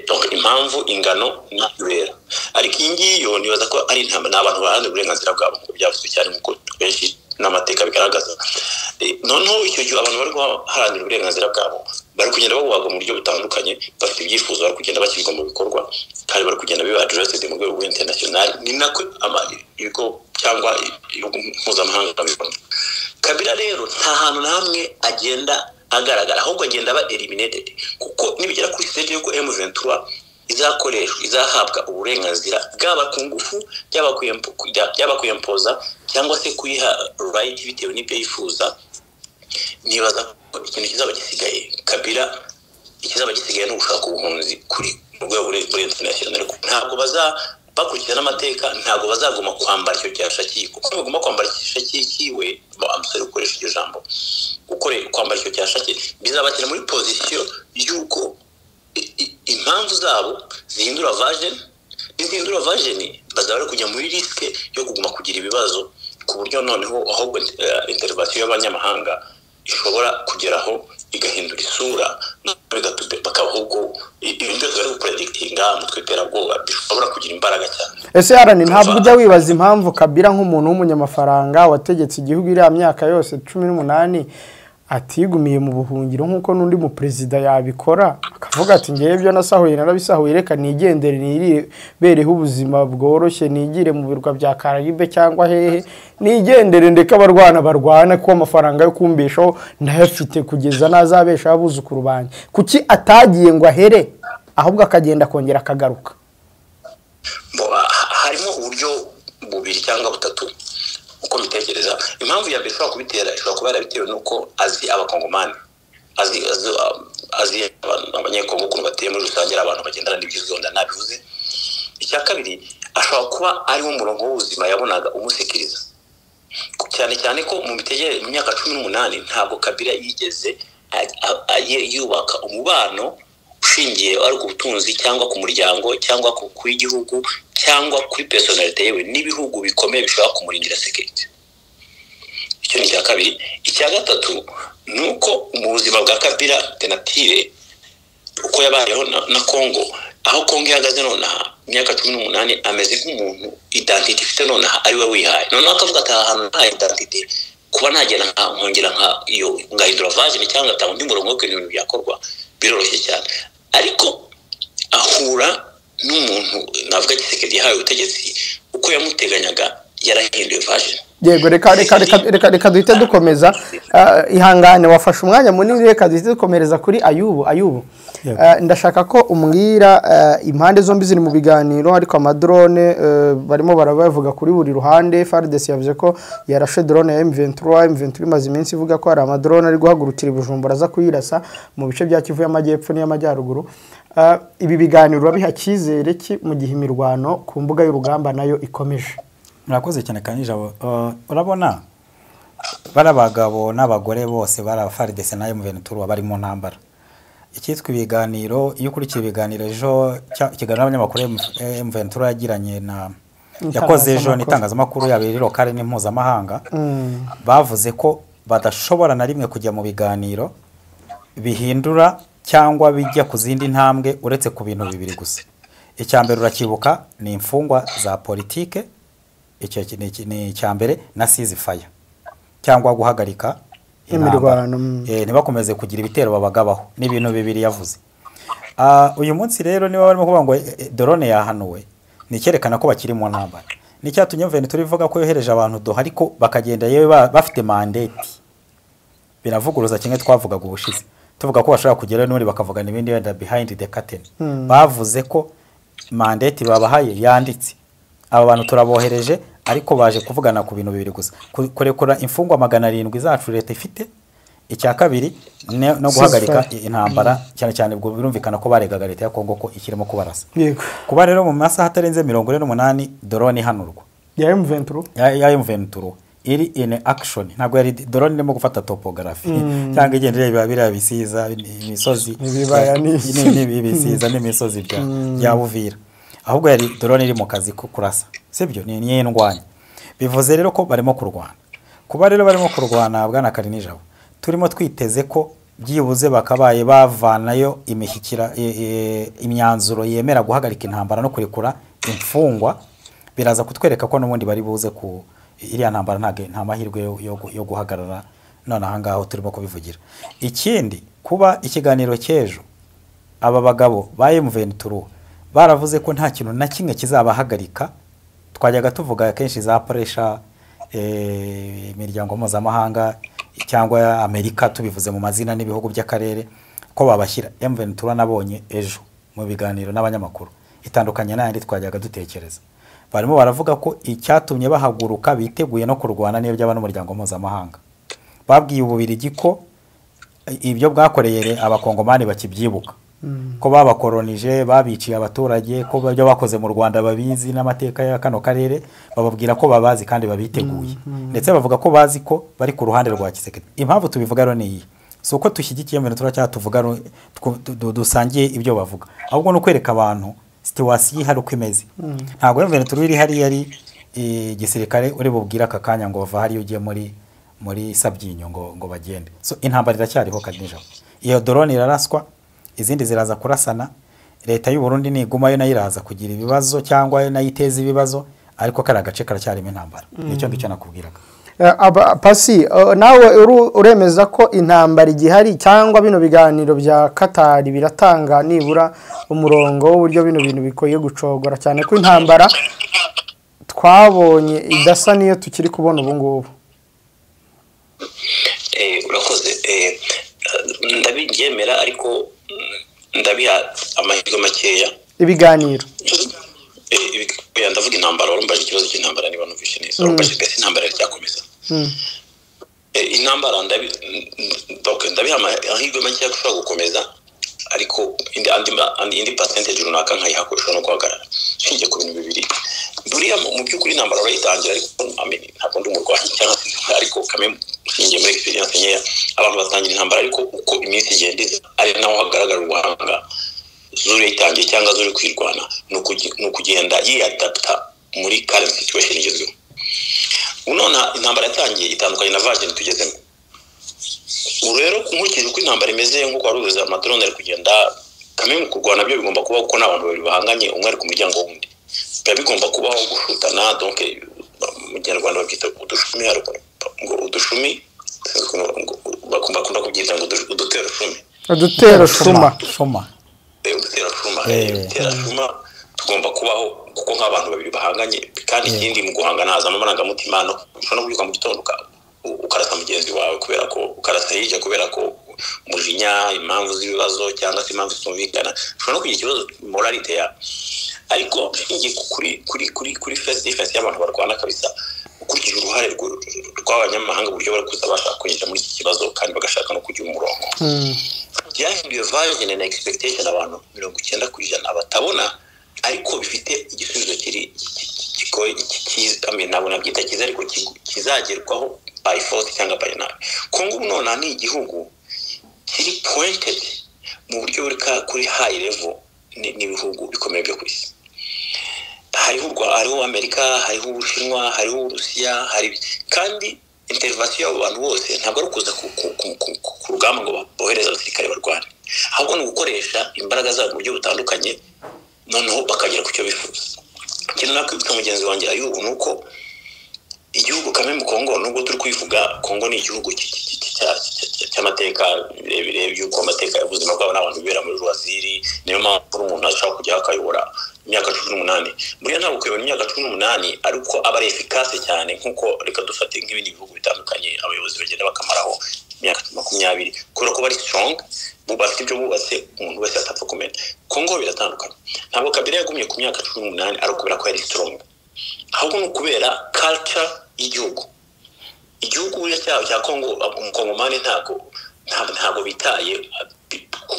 donc impamvu, ingano n'ibera. Ariko iyi ngiyi yo nibaza ko ari intambara, ni abantu baharanira uburenganzira bwabo, nk'uko byavuzwe cyane, nk'uko benshi n'amateka bigaragaza. Noneho icyo gihe abantu bari guharanira uburenganzira bwabo bari kugenda babuhabwa mu buryo butandukanye, bafite ibyifuzo bari kugenda bashyirwa mu bikorwa, kandi bari kugenda biba addressed mu rwego international. Ni nako ibigo cyangwa ibihugu mpuzamahanga babibona. Kabila rero nta hantu na hamwe agenda agaragara, ahubwo agenda aba eliminated, kuko nibigera kuri stage y'uko M23 izakoreshwa, izahabwa uburenganzira, bwaba ku ngufu, byaba kuyempoza cyangwa se kuyiha right bitewe n'ibyo yifuza, nibaza ko ikintu kizaba gisigaye, Kabila ikizaba gisigaye ni ugushaka ubuhunzi kuri mu rwego ruri international. Ntabwo baza bakurikira n'amateka, ntabwo bazaguma kwambara icyo cyasha kiwe, kuko nibaguma kwambara icyasha kiwe, I'm sorry gukoresha iryo jambo, kwambara icyo cyasha cye bizabashyira muri position y'uko impamvu zabo zihindura version. Nizihindura version, bazaba bari kujya muri risque yo kuguma kugira ibibazo, ku buryo noneho ahubwo intervention y'abanyamahanga ishobora kugeraho igahindura isura, bakaba ahubwo ibintu byose bari gupredictinga mu tw'iterabwoba bishobora kugira. kugira imbaraga cyane. Ese Arani, ntabwo ujya wibaza impamvu Kabila nk'umuntu w'umunyamafaranga wategetse igihugu iriya myaka yose 18 atigumiye mu buhungiro nk'uko n'undi mu perezida yabikora, akavuga ati ngewe ibyo nasahuye narabisahuye, reka nigendere nibereho ubuzima bworoshye, nigire mu birwa bya Karayibe cyangwa hehe, nigendere ndeke abarwana barwana, kuko amafaranga yo kumbeshaho ndayafite kugeza nazabeshaho abuzukuru banjye. Kuki atagiye ngo ahere, ahubwo akagenda akongera akagaruka? Harimo uburyo bubiri cyangwa butatu uko mbitekereza. Impamvu ya mbere ishobora kubitera, ishobora kuba yarabitewe n'uko azi abakongomani, azi abanyekongo ukuntu bateye muri rusange, ari abantu bagendana n'ibigezweho, nabivuze. Icya kabiri, ashobora kuba ari wo murongo w'ubuzima yabonaga umusekiriza, cyane cyane ko mu myaka 18 ntabwo Kabila yigeze yubaka umubano ushingiye ari ku butunzi cyangwa ku muryango cyangwa ku igihugu cyangwa kuri personality yewe n'ibihugu bikomeye bishobora kumurindira security. Icyo ni icya kabiri. Icya gatatu ni uko mu buzima bwa Kabila tenatire uko yabayeho na Kongo, aho Kongo ihagaze nonaha imyaka 18 ameze nk'umuntu identity ifite nonaha ari we wihaye. Noneho akavuga ati aha hantu nta identity, kuba nagera nkongera nka iyo ngahindura version cyangwa ngatanga undi murongo wo ibintu byakorwa biroroshye cyane. Ariko ahura n'umuntu navuga Tshisekedi yahawe ubutegetsi, uko yamuteganyaga yarahinduye version. Yego, reka reka reka reka reka duhite dukomeza. Ihangane wafashe umwanya munini, reka duhite dukomereza kuri Ayubu. Ndashaka ko umbwira impande zombi ziri mu biganiro, ariko amadrone barimo barabavuga kuri buri ruhande. FARDC yavuze ko yarashe drone ya M23, M23 imaze iminsi ivuga ko hari amadrone ari guhagurukira Bujumbura aza kuyirasa mu bice bya Kivu y'Amajyepfo n'iy'Amajyaruguru. Ibi biganiro urabiha cyizere ki mu gihe imirwano ku mbuga y'urugamba nayo ikomeje? Murakoze cyane Kanijabo. Urabona bari abagabo n'abagore bose bari aba FARDC na M23 bari mu ntambara. Icyitwa ibiganiro, iyo ukurikiye ibiganiro ejo, ikiganiro n'abanyamakuru M23 yagiranye na yakoze ejo n'itangazamakuru yaba iri lokale n'impuzamahanga, bavuze ko badashobora na rimwe kujya mu biganiro bihindura cyangwa bijya ku zindi ntambwe uretse ku bintu bibiri gusa. Icya mbere urakibuka ni imfungwa za politike, icyo ni icya mbere, na ceasefire cyangwa guhagarika imirwano, ntibakomeze kugira ibitero babagabaho. Ni ibintu bibiri yavuze. Uyu munsi rero niba barimo kuvuga ngo drone yahanuwe, ni icyerekana ko bakiri mu ntambara. Ni icyatumye M23 ivuga ko yohereje abantu Doha, ariko bakagenda yewe bafite mandate. Biravuguruza kimwe twavugaga ubushize, tuvuga ko bashobora kugerayo n'ubundi bakavugana ibindi wenda behind the curtain. Bavuze ko mandate babahaye yanditse, aba bantu turabohereje, ariko baje kuvugana ku bintu bibiri gusa: kurekura imfungwa 700 zacu leta ifite, icya kabiri no guhagarika intambara. Cyane cyane ubwo birumvikana ko baregaga leta ya Kongo ko ikirimo kubarasa. Kuba rero mu masaha atarenze 48 drone ihanurwa ya M23, ya M23 iri in action, ntabwo yari drone irimo gufata topography cyangwa igenda ireba biriya bisiza imisozi, ibisiza n'imisozi bya Buvira, ahubwo yari drone iri mu kazi ko kurasa, sibyo? Ni indwanya. Bivuze rero ko barimo kurwana. Kuba rero barimo kurwana, bwana Karinijabo, turimo twiteze ko byibuze bakabaye bavanayo imishyikira imyanzuro yemera guhagarika intambara no kurekura imfungwa. Biraza kutwereka ko n'ubundi bari buze ku iriya ntambara, nta mahirwe yo guhagarara none aha ngaho turimo kubivugira. Ikindi, kuba ikiganiro cy'ejo aba bagabo ba M23 baravuze ko nta kintu na kimwe kizabahagarika. Twajyaga tuvuga kenshi za pressure imiryango mpuzamahanga cyangwa Amerika, tubivuze mu mazina, n'ibihugu by'akarere ko babashyira. M23 nabonye ejo mu biganiro n'abanyamakuru itandukanye n'ayandi twajyaga dutekereza. Barimo baravuga ko icyatumye bahaguruka biteguye no kurwana n'iyo byaba n'umuryango mpuzamahanga. Babwiye Ububirigi ko ibyo bwakoreye abakongomani bakibyibuka, ko babakoronije, babiciye abaturage, ko ibyo bakoze mu Rwanda babizi n'amateka ya kano karere, bababwira ko babazi kandi babiteguye. Ndetse bavuga ko bazi ko bari ku ruhande rwa Tshisekedi. Impamvu tubivuga rero ni iyi: si uko tushyigikiye M23 cyangwa tuvuga dusangiye ibyo bavuga, ahubwo ni ukwereka abantu situation ihari uko imeze. Ntabwo M23 iri hariya ari igisirikare uri bubwira aka kanya ngo bava hariya ugiye muri Sabyinyo ngo bagende. So intambara iracyariho Karinijabo. Iyo drone iraraswa, izindi ziraza kurasana. Leta y'u Burundi nigumayo nayo iraza kugira ibibazo cyangwa yo nayo iteza ibibazo, ariko kariya gace karacyarimo intambara. Nicyo ngicyo nakubwiraga. Pasi, nawe uremeza ko intambara igihari, cyangwa bino biganiro bya Qatar biratanga nibura umurongo w'uburyo bino bintu bikwiye gucogora, cyane ko intambara twabonye idasa niyo tukiri kubona ubu ngubu? Urakoze. Ndabibyemera, ariko ndabiha amahirwe makeya. Ibiganiro? Ndavuga intambara. Warumbaje ikibazo cy'intambara, niba numvise neza. Warumbaje mbese intambara iracyakomeza. Intambara ndabiha amahirwe makeya ko ushobora gukomeza, ariko indi percentage runaka nkayiha ko ishobora no guhagarara, nshingiye ku bintu bibiri. Buriya mu by'ukuri intambara urayitangira, ariko ntabwo ndi umurwanyi cyangwa se, ariko kame nshingiye muri experience nkeya, abantu batangira intambara, ariko uko iminsi igenda iza ari naho hagaragara ubuhanga zuri yitangiye cyangwa zuri kwirwana, ni ukugenda yiyadapta muri current situation igezweho. None intambara yatangiye itandukanye na version tugezemo ubu. Rero nkurikije uko intambara imeze, nk'uko wari ubizi, amadrone ari kugenda kamwe mu kurwana. Byo bigomba kubaho kuko n'abantu babiri bahanganye, umwe ari ku muryango w'undi, biba bigomba kubaho gushutana. Donc mu Kinyarwanda babyita udushumi, hari ngo udushumi, bakunda kubyita ngo udutero shumi. Udutero shuma. Shuma. Udutero shuma. Udutera shuma tugomba kubaho kuko nk'abantu babiri bahanganye. Kandi ikindi, mu guhangana hazamo amarangamutima, no ushobora no kubyuka mu gitondo ukarasa mugenzi wawe kubera ko ukarasa hirya, kubera ko umujinya, impamvu z'ibibazo cyangwa se impamvu zitumvikana, ushobora no kugira ikibazo moralité yawe. Ariko nshingiye kuri first defense y'abantu barwana kabisa, ukurikije uruhare rw'abanyamahanga, uburyo bari kuza bashaka kwinjira muri iki kibazo kandi bagashaka no kugira umurongo, byahinduye version na expectation abantu 90% batabona, ariko bifite igisubizo kiri kigoye, ntabwo nabyita cyiza, ariko kizagerwaho by force cyangwa by nabi. Kongo ubu nonaha ni igihugu kiri pointed mu buryo buri kuri high level n'ibihugu bikomeye byo ku isi. Hariho hariho Amerika, hariho Ubushinwa, hariho Uburusiya, hari kandi intervention y'abo bantu bose. Ntabwo ari ukuza ku rugamba ngo bohereze abasirikare barwane, ahubwo ni ugukoresha imbaraga zabo mu buryo butandukanye, noneho bakagera ku cyo bifuza. Ikintu nakwibutsa mugenzi wanjye Ayubu ni uko igihugu kamwe mu Kongo, nubwo turi kwivuga Kongo, ni igihugu cy'amateka birebire, by'uko amateka y'ubuzima bwabo n'abantu bibera muri Rwaziri. Niyo mpamvu umuntu ashobora kujyaho akayobora imyaka 18. Buriya ntabwo kuyobora imyaka 18 ariko aba ari efficace cyane, nk'uko reka dufate nk'ibindi bihugu bitandukanye, abayobozi bagenda bakamaraho imyaka 20 kubera ko bari strong, bafite ibyo bubatse, umuntu wese atapfa kumenya. Kongo biratandukanye. Ntabwo Kabila yagumye ku myaka 18 ari ukubera ko yari strong, ahubwo ni ukubera culture y'igihugu. Igihugu buriya cyabo cya Kongo, umukongomani ntabwo bitaye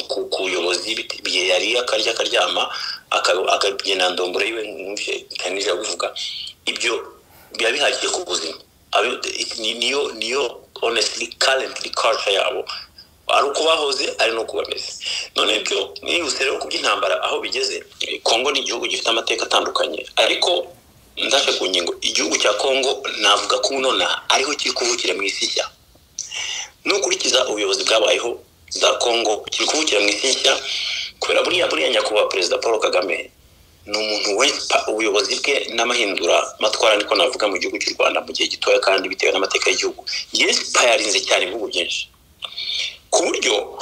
ku buyobozi. Yariye, akarya, akaryama, akagenda ndomboro yiwe. Mwumvise kanije abivuga, ibyo biba bihagije ku buzima. Niyo honestly currently culture yabo, ari uko bahoze, ari n'uko bameze none. Ibyo nihuse rero ku by'intambara aho bigeze, Kongo ni igihugu gifite amateka atandukanye, ariko ndashe ku ngingo, igihugu cya Kongo navuga ko nonaha ariho kiri kuvukira mu isi nshya. Nukurikiza ubuyobozi bwabayeho za Kongo, kiri kuvukira mu isi nshya, kubera buriya nyakubahwa Perezida Paul Kagame ni umuntu wese, ubuyobozi bwe n'amahindura matwara, niko navuga, mu gihugu cy'u Rwanda mu gihe gitoya, kandi bitewe n'amateka y'igihugu, yinspirinze cyane ibihugu byinshi, ku buryo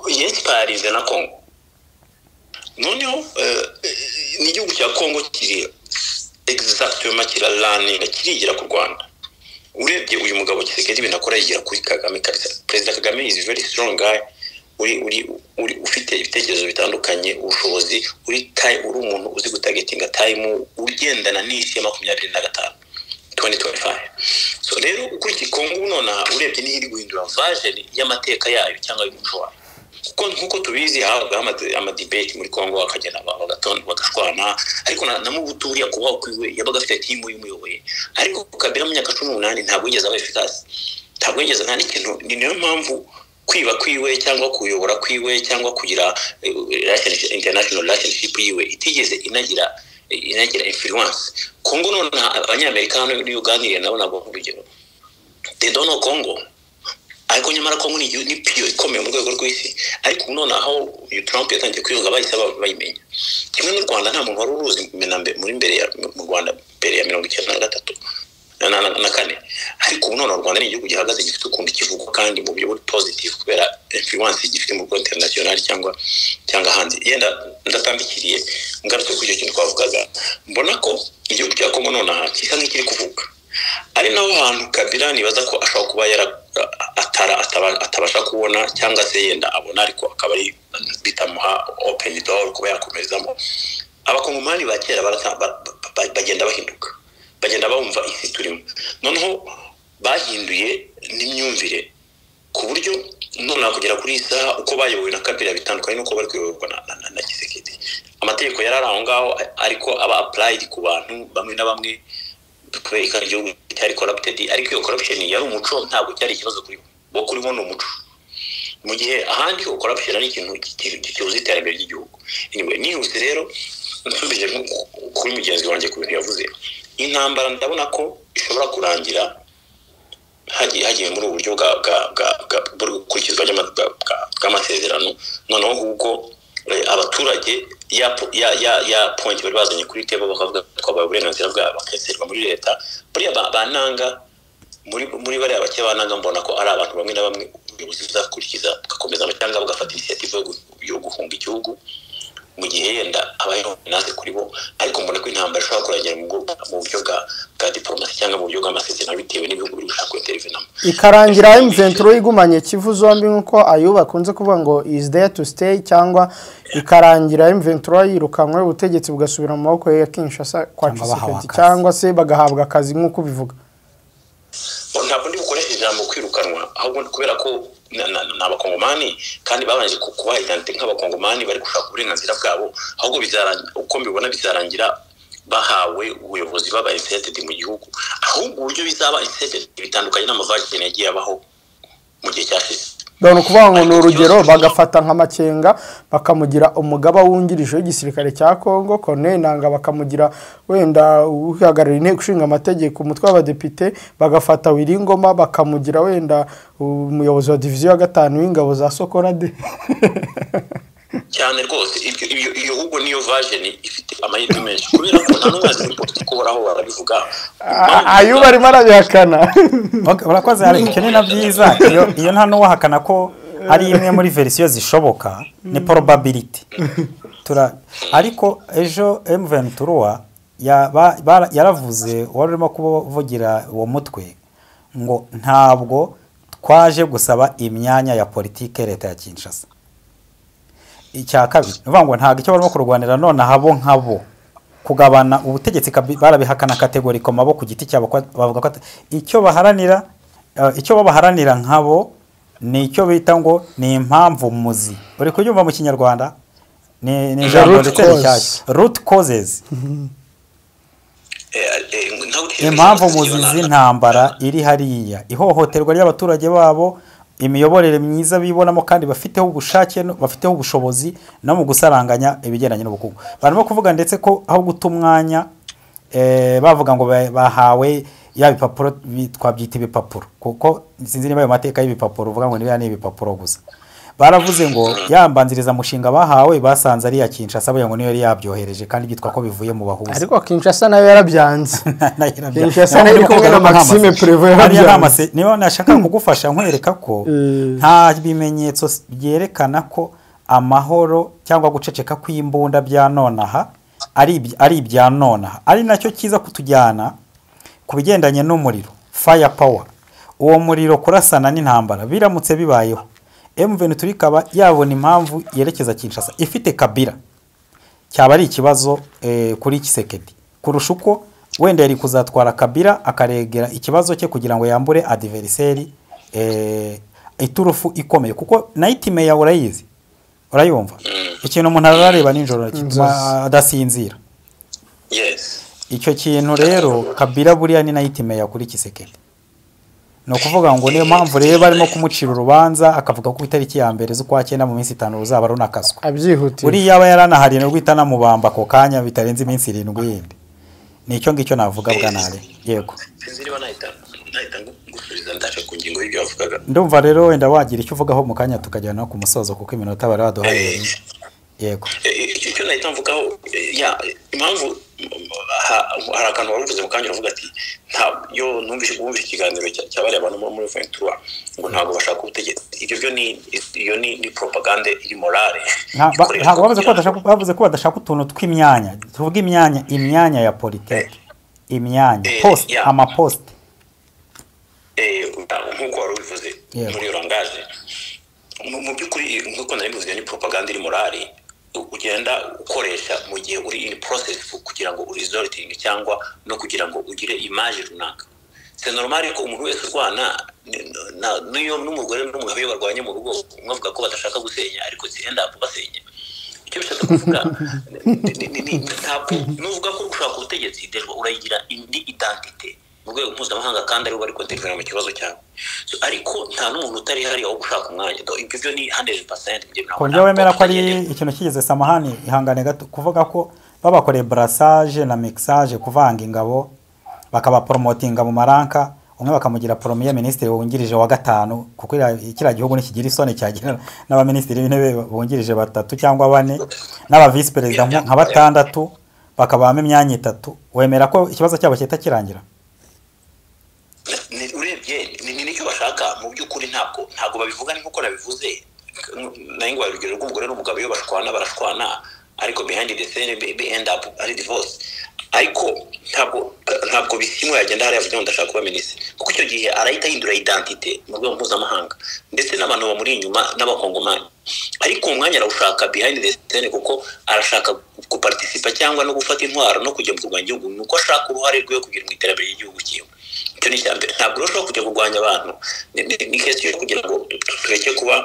yinspirinze na Kongo. Noneho n'igihugu cya Kongo kiri exactement kiraraninga, kirigira ku Rwanda. Urebye uyu mugabo Tshisekedi, ibintu akora yigira kuri Kagame kabisa. Perezida Kagame is very strong guy, uri ufite ibitekerezo bitandukanye, ubushobozi, uri umuntu uzi gutargetinga time, ugendana n'isi ya 25, 2025. So rero ukurikiye Kongo ubu nonaha, urebye niho iri guhindura version y'amateka yayo cyangwa y'umuco wayo, kuko nk'uko tubizi habagaho amadebate muri Kongo, bakagenda bagashwana, ariko na Mobutu buriya kubaho kwiwe yabaga afite team y'umuyoboye. Ariko Kabila mu myaka 18 ntabwo yigeze aba efficace, ntabwo yigeze, nta n'ikintu. Ni niyo mpamvu kwiba kwiwe cyangwa kuyobora kwiwe cyangwa kugira international relationship yiwe itigeze inagira influence Kongo. None abanyamerika hano niyo uganiriye nabo, ntabwo, urugero, they don't know Congo. Ariko nyamara Kongo ni piyo ikomeye mu rwego rw'isi. Ariko ubu noneho uyu Trump yatangiye kwivuga, bahise bayimenya. Kimwe n'u Rwanda, nta muntu wari uruzi muri mbere mu Rwanda mbere ya 93 na 4. Ariko ubu none u Rwanda ni igihugu gihagaze, gifite ukuntu kivugwa kandi mu buryo buri positive, kubera influence gifite mu rwego international cyangwa hanze. Yenda ndatambikiriye, ngarutse kuri icyo kintu twavugaga, mbona ko igihugu cya Kongo nonaha gisa nk'ikiri kuvuga, ari naho hantu Kabila nibaza ko ashobora kuba atabasha kubona, cyangwa se yenda abona ariko akaba ari bitamuha open door kuba yakomezamo. Abakongomani ba kera bagenda bahinduka, bagenda bumva isi turimo. Noneho bahinduye n'imyumvire, ku buryo noneho kugera kuri iyi saha uko bayobowe na Kabila bitandukanye n'uko bari kuyoborwa na Tshisekedi. Amategeko yari ari aho ngaho, ariko aba applied ku bantu bamwe na bamwe, kubera ko igihugu cyari corrupted. Ariko iyo corruption yari umuco, ntabwo cyari ikibazo kuri bo, kuri bo ni umuco, mu gihe ahandi ho corruption ari ikintu kibuza iterambere ry'igihugu. Anyway, nihuse rero nsubije kuri mugenzi wanjye ku bintu yavuze, intambara ndabona ko ishobora kurangira hagiye muri ubu buryo bwa gukurikizwa bw'amasezerano. Noneho ahubwo abaturage ya point bari bazanye kuri table, bakavuga twabaye uburenganzira bwabo, bakeserwa muri leta. Buriya bananga muri bariya bake bananga, mbona ko ari abantu bamwe na bamwe ubuyobozi buzakurikiza bugakomeza, cyangwa bugafata initiative yo guhunga igihugu, mu gihe yenda habayeho menace kuri bo. Ariko mbona ko intambara ishobora kurangira mu buryo bwa diplomasi cyangwa mu buryo bw'amasezerano, bitewe n'ibihugu biri gushaka kwintervenamo. Ikarangira M23 igumanye Kivu zombi, nk'uko Ayuba akunze kuvuga ngo is there to stay, cyangwa ikarangira M23 yirukanwe, ubutegetsi bugasubira mu maboko ya Kinshasa kwa Cyangwa bahawe Tshisekedi, akazi. Cyangwa se bagahabwa akazi nk'uko ubivuga? Ntabwo ndi bukoreshe ijambo kwirukanwa, ahubwo kubera ko ni abakongomani kandi babanje kubaha identité nk'abakongomani bari gushaka uburenganzira bwabo. Ahubwo bizarangira, uko mbibona, bizarangira bahawe ubuyobozi, baba inserted mu gihugu. Ahubwo uburyo bizaba inserted bitandukanye n'amavagine yagiye abaho mu gihe cyashize. Ni ukuvuga ngo ni urugero, bagafata nka Makenga bakamugira umugaba wungirije w'igisirikare cya Kongo, Corneille Nanga bakamugira wenda uhagarariye inteko ishinga amategeko, umutwe w'abadepite, bagafata Willy Ngoma bakamugira wenda umuyobozi wa diviziyo ya gatanu w'ingabo za Sokolade. Cyane rwose, ibyo iyo ahubwo niyo version ifite amahirwe menshi, kubera ko nta n'umwanzi muri politiki uhoraho, barabivuga. Ayuba arimo arabihakana. Okay, urakoze. Hari icyo ni na byiza, iyo nta n'uwahakana ko ari imwe muri verisiyo zishoboka, ni probability tura. Ariko ejo M23 yaravuze, wari urimo kuvugira uwo mutwe, ngo ntabwo twaje gusaba imyanya ya politike leta ya Kinshasa. Icya kabiri ni ukuvuga ngo ntabwo icyo barimo kurwanira nonaha bo nkabo kugabana ubutegetsi, barabihakana catégoriquement bo ku giti cyabo, ko bavuga ko icyo baharanira, icyo bo baharanira nkabo ni icyo bita ngo ni impamvu muzi. Uri kubyumva mu Kinyarwanda, ni ijambo Root ndetse cause. rishyashya, root causes. Impamvu muzi z'intambara iri hariya, ihohoterwa ry'abaturage babo, imiyoborere myiza bibonamo kandi bafiteho ubushake, bafiteho ubushobozi no mu gusaranganya ibigendanye n'ubukungu. Barimo kuvuga ndetse ko aho guta umwanya, bavuga ngo bahawe ya bipapuro, twabyita ibipapuro kuko sinzi niba ayo mateka y'ibipapuro uvuga ngo niba ni ibipapuro gusa. Baravuze ngo ya mbanziriza mushinga bahawe basanze ari iya Kinshasa, bavuga ngo niyo yari yabyohereje kandi byitwa ko bivuye mu bahuza. Ariko Kinshasa nayo yarabyanze. Kinshasa nayo iri kumwe na Maxime Prévost yarabyanze. Niba nashaka kugufasha nkwereka ko nta bimenyetso byerekana ko amahoro cyangwa guceceka kw'imbunda bya nonaha ari ibya nonaha, ari nacyo kiza kutujyana ku bigendanye n'umuriro, fire power. Uwo muriro, kurasana n'intambara, biramutse bibayeho, M23 ikaba yabona impamvu yerekeza Kinshasa ifite Kabila, cyaba ari ikibazo kuri Tshisekedi kurusha uko wenda yari kuzatwara Kabila akaregera ikibazo cye kugira ngo yambure adversaire iturufu ikomeye. Kuko nightmare urayizi, urayumva, ikintu umuntu arareba nijoro gituma adasinzira. Yes. Icyo kintu rero Kabila buriya ni nightmare kuri Tshisekedi. Ni ukuvuga ngo niyo mpamvu rero barimo kumucira urubanza, akavuga ko ku itariki ya 1 z'ukwa cyenda, mu minsi 5, ruzaba runakaswa. Abyihutiye. Buriya yaba yaranahariye no guhita anamubamba ako kanya bitarenze iminsi 7 yindi. Ni icyo ngicyo navuga, bwanare, yego. Sinzi niba nahita ngusubiza. kubasubiza, ndaje ku ngingo y'ibyo bavugaga. Ndumva rero wenda wagira icyo uvugaho mu kanya, tukajyana no ku musozo, kuko iminota bari baduhaye. Yego. Icyo nahita mvugaho, ya impamvu hari akantu wari uvuze mu kanya, uravuga ati nta yo numvise ikiganiro cya bariya bantu muri Ventura ngo ntabwo bashaka ubutegetsi. Ibyo byo ni iyo ni propagande iri morale. Ntabwo bavuze ko badashaka, bavuze ko badashaka utuntu tw'imyanya, tuvuga imyanya ya politiki, imyanya, poste, amaposte. Nk'uko wari ubivuze muri iyo langage, mu by'ukuri nk'uko nari mbivuze, ni propagande iri morale ugenda ukoresha mu gihe uri in process kugira ngo uresulting cyangwa no kugira ngo ugire image runaka. C'est normal ko umuntu wese urwana, n'iyo n'umugore n'umugabo iyo barwanye mu rugo, umwe avuga ko badashaka gusenya, ariko si end up basenya. Icyo bishatse kuvuga, ntabwo nuvuga ko ushaka ubutegetsi, déjà urayigira indi identité mu rwego mpuzamahanga, kandi aribo bari kwintervena mu kibazo cyawe. Ariko nta n'umuntu utari hariya wo gushaka umwanya. Ibyo byo ni 100%. Ku buryo wemera ko ari ikintu kigeze, samahani, ihangane gato, kuvuga ko babakoreye brassage na mixage, kuvanga ingabo, bakabapromotinga mu maranka, umwe bakamugira premier ministre wungirije wa gatanu, kuko kiriya gihugu ntikigira isoni cyagira n'abaminisitiri b'intebe bungirije batatu cyangwa bane, n'aba vice perezida nka batandatu, bakabamo imyanya itatu, wemera ko ikibazo cyabo cyahita kirangira? Urebye ni nicyo bashaka mu by'ukuri. Ntabwo babivuga, ni nk'uko nabivuze nayo ngo urugero rw'umugore n'umugabo, iyo bashwana barashwana, ariko behind the scene be end up ari divorce. Ariko ntabwo Bisimwa yagenda hariya avuga ngo ndashaka kuba minisitiri, kuko icyo gihe arahita ahindura identité mu rwego mpuzamahanga, ndetse n'abantu bamuri inyuma n'abakongomani. Ariko uwo mwanya arawushaka behind the scene, kuko arashaka guparticipa cyangwa no gufata intwaro no kujya mu kurwanya igihugu, ni uko ashaka uruhare rwe kugira mu iterambere ry'igihugu cyiwe. Icyo ni icya mbere. Ntabwo rero ushobora kujya kurwanya abantu. Ni case yo kugira ngo tureke kuba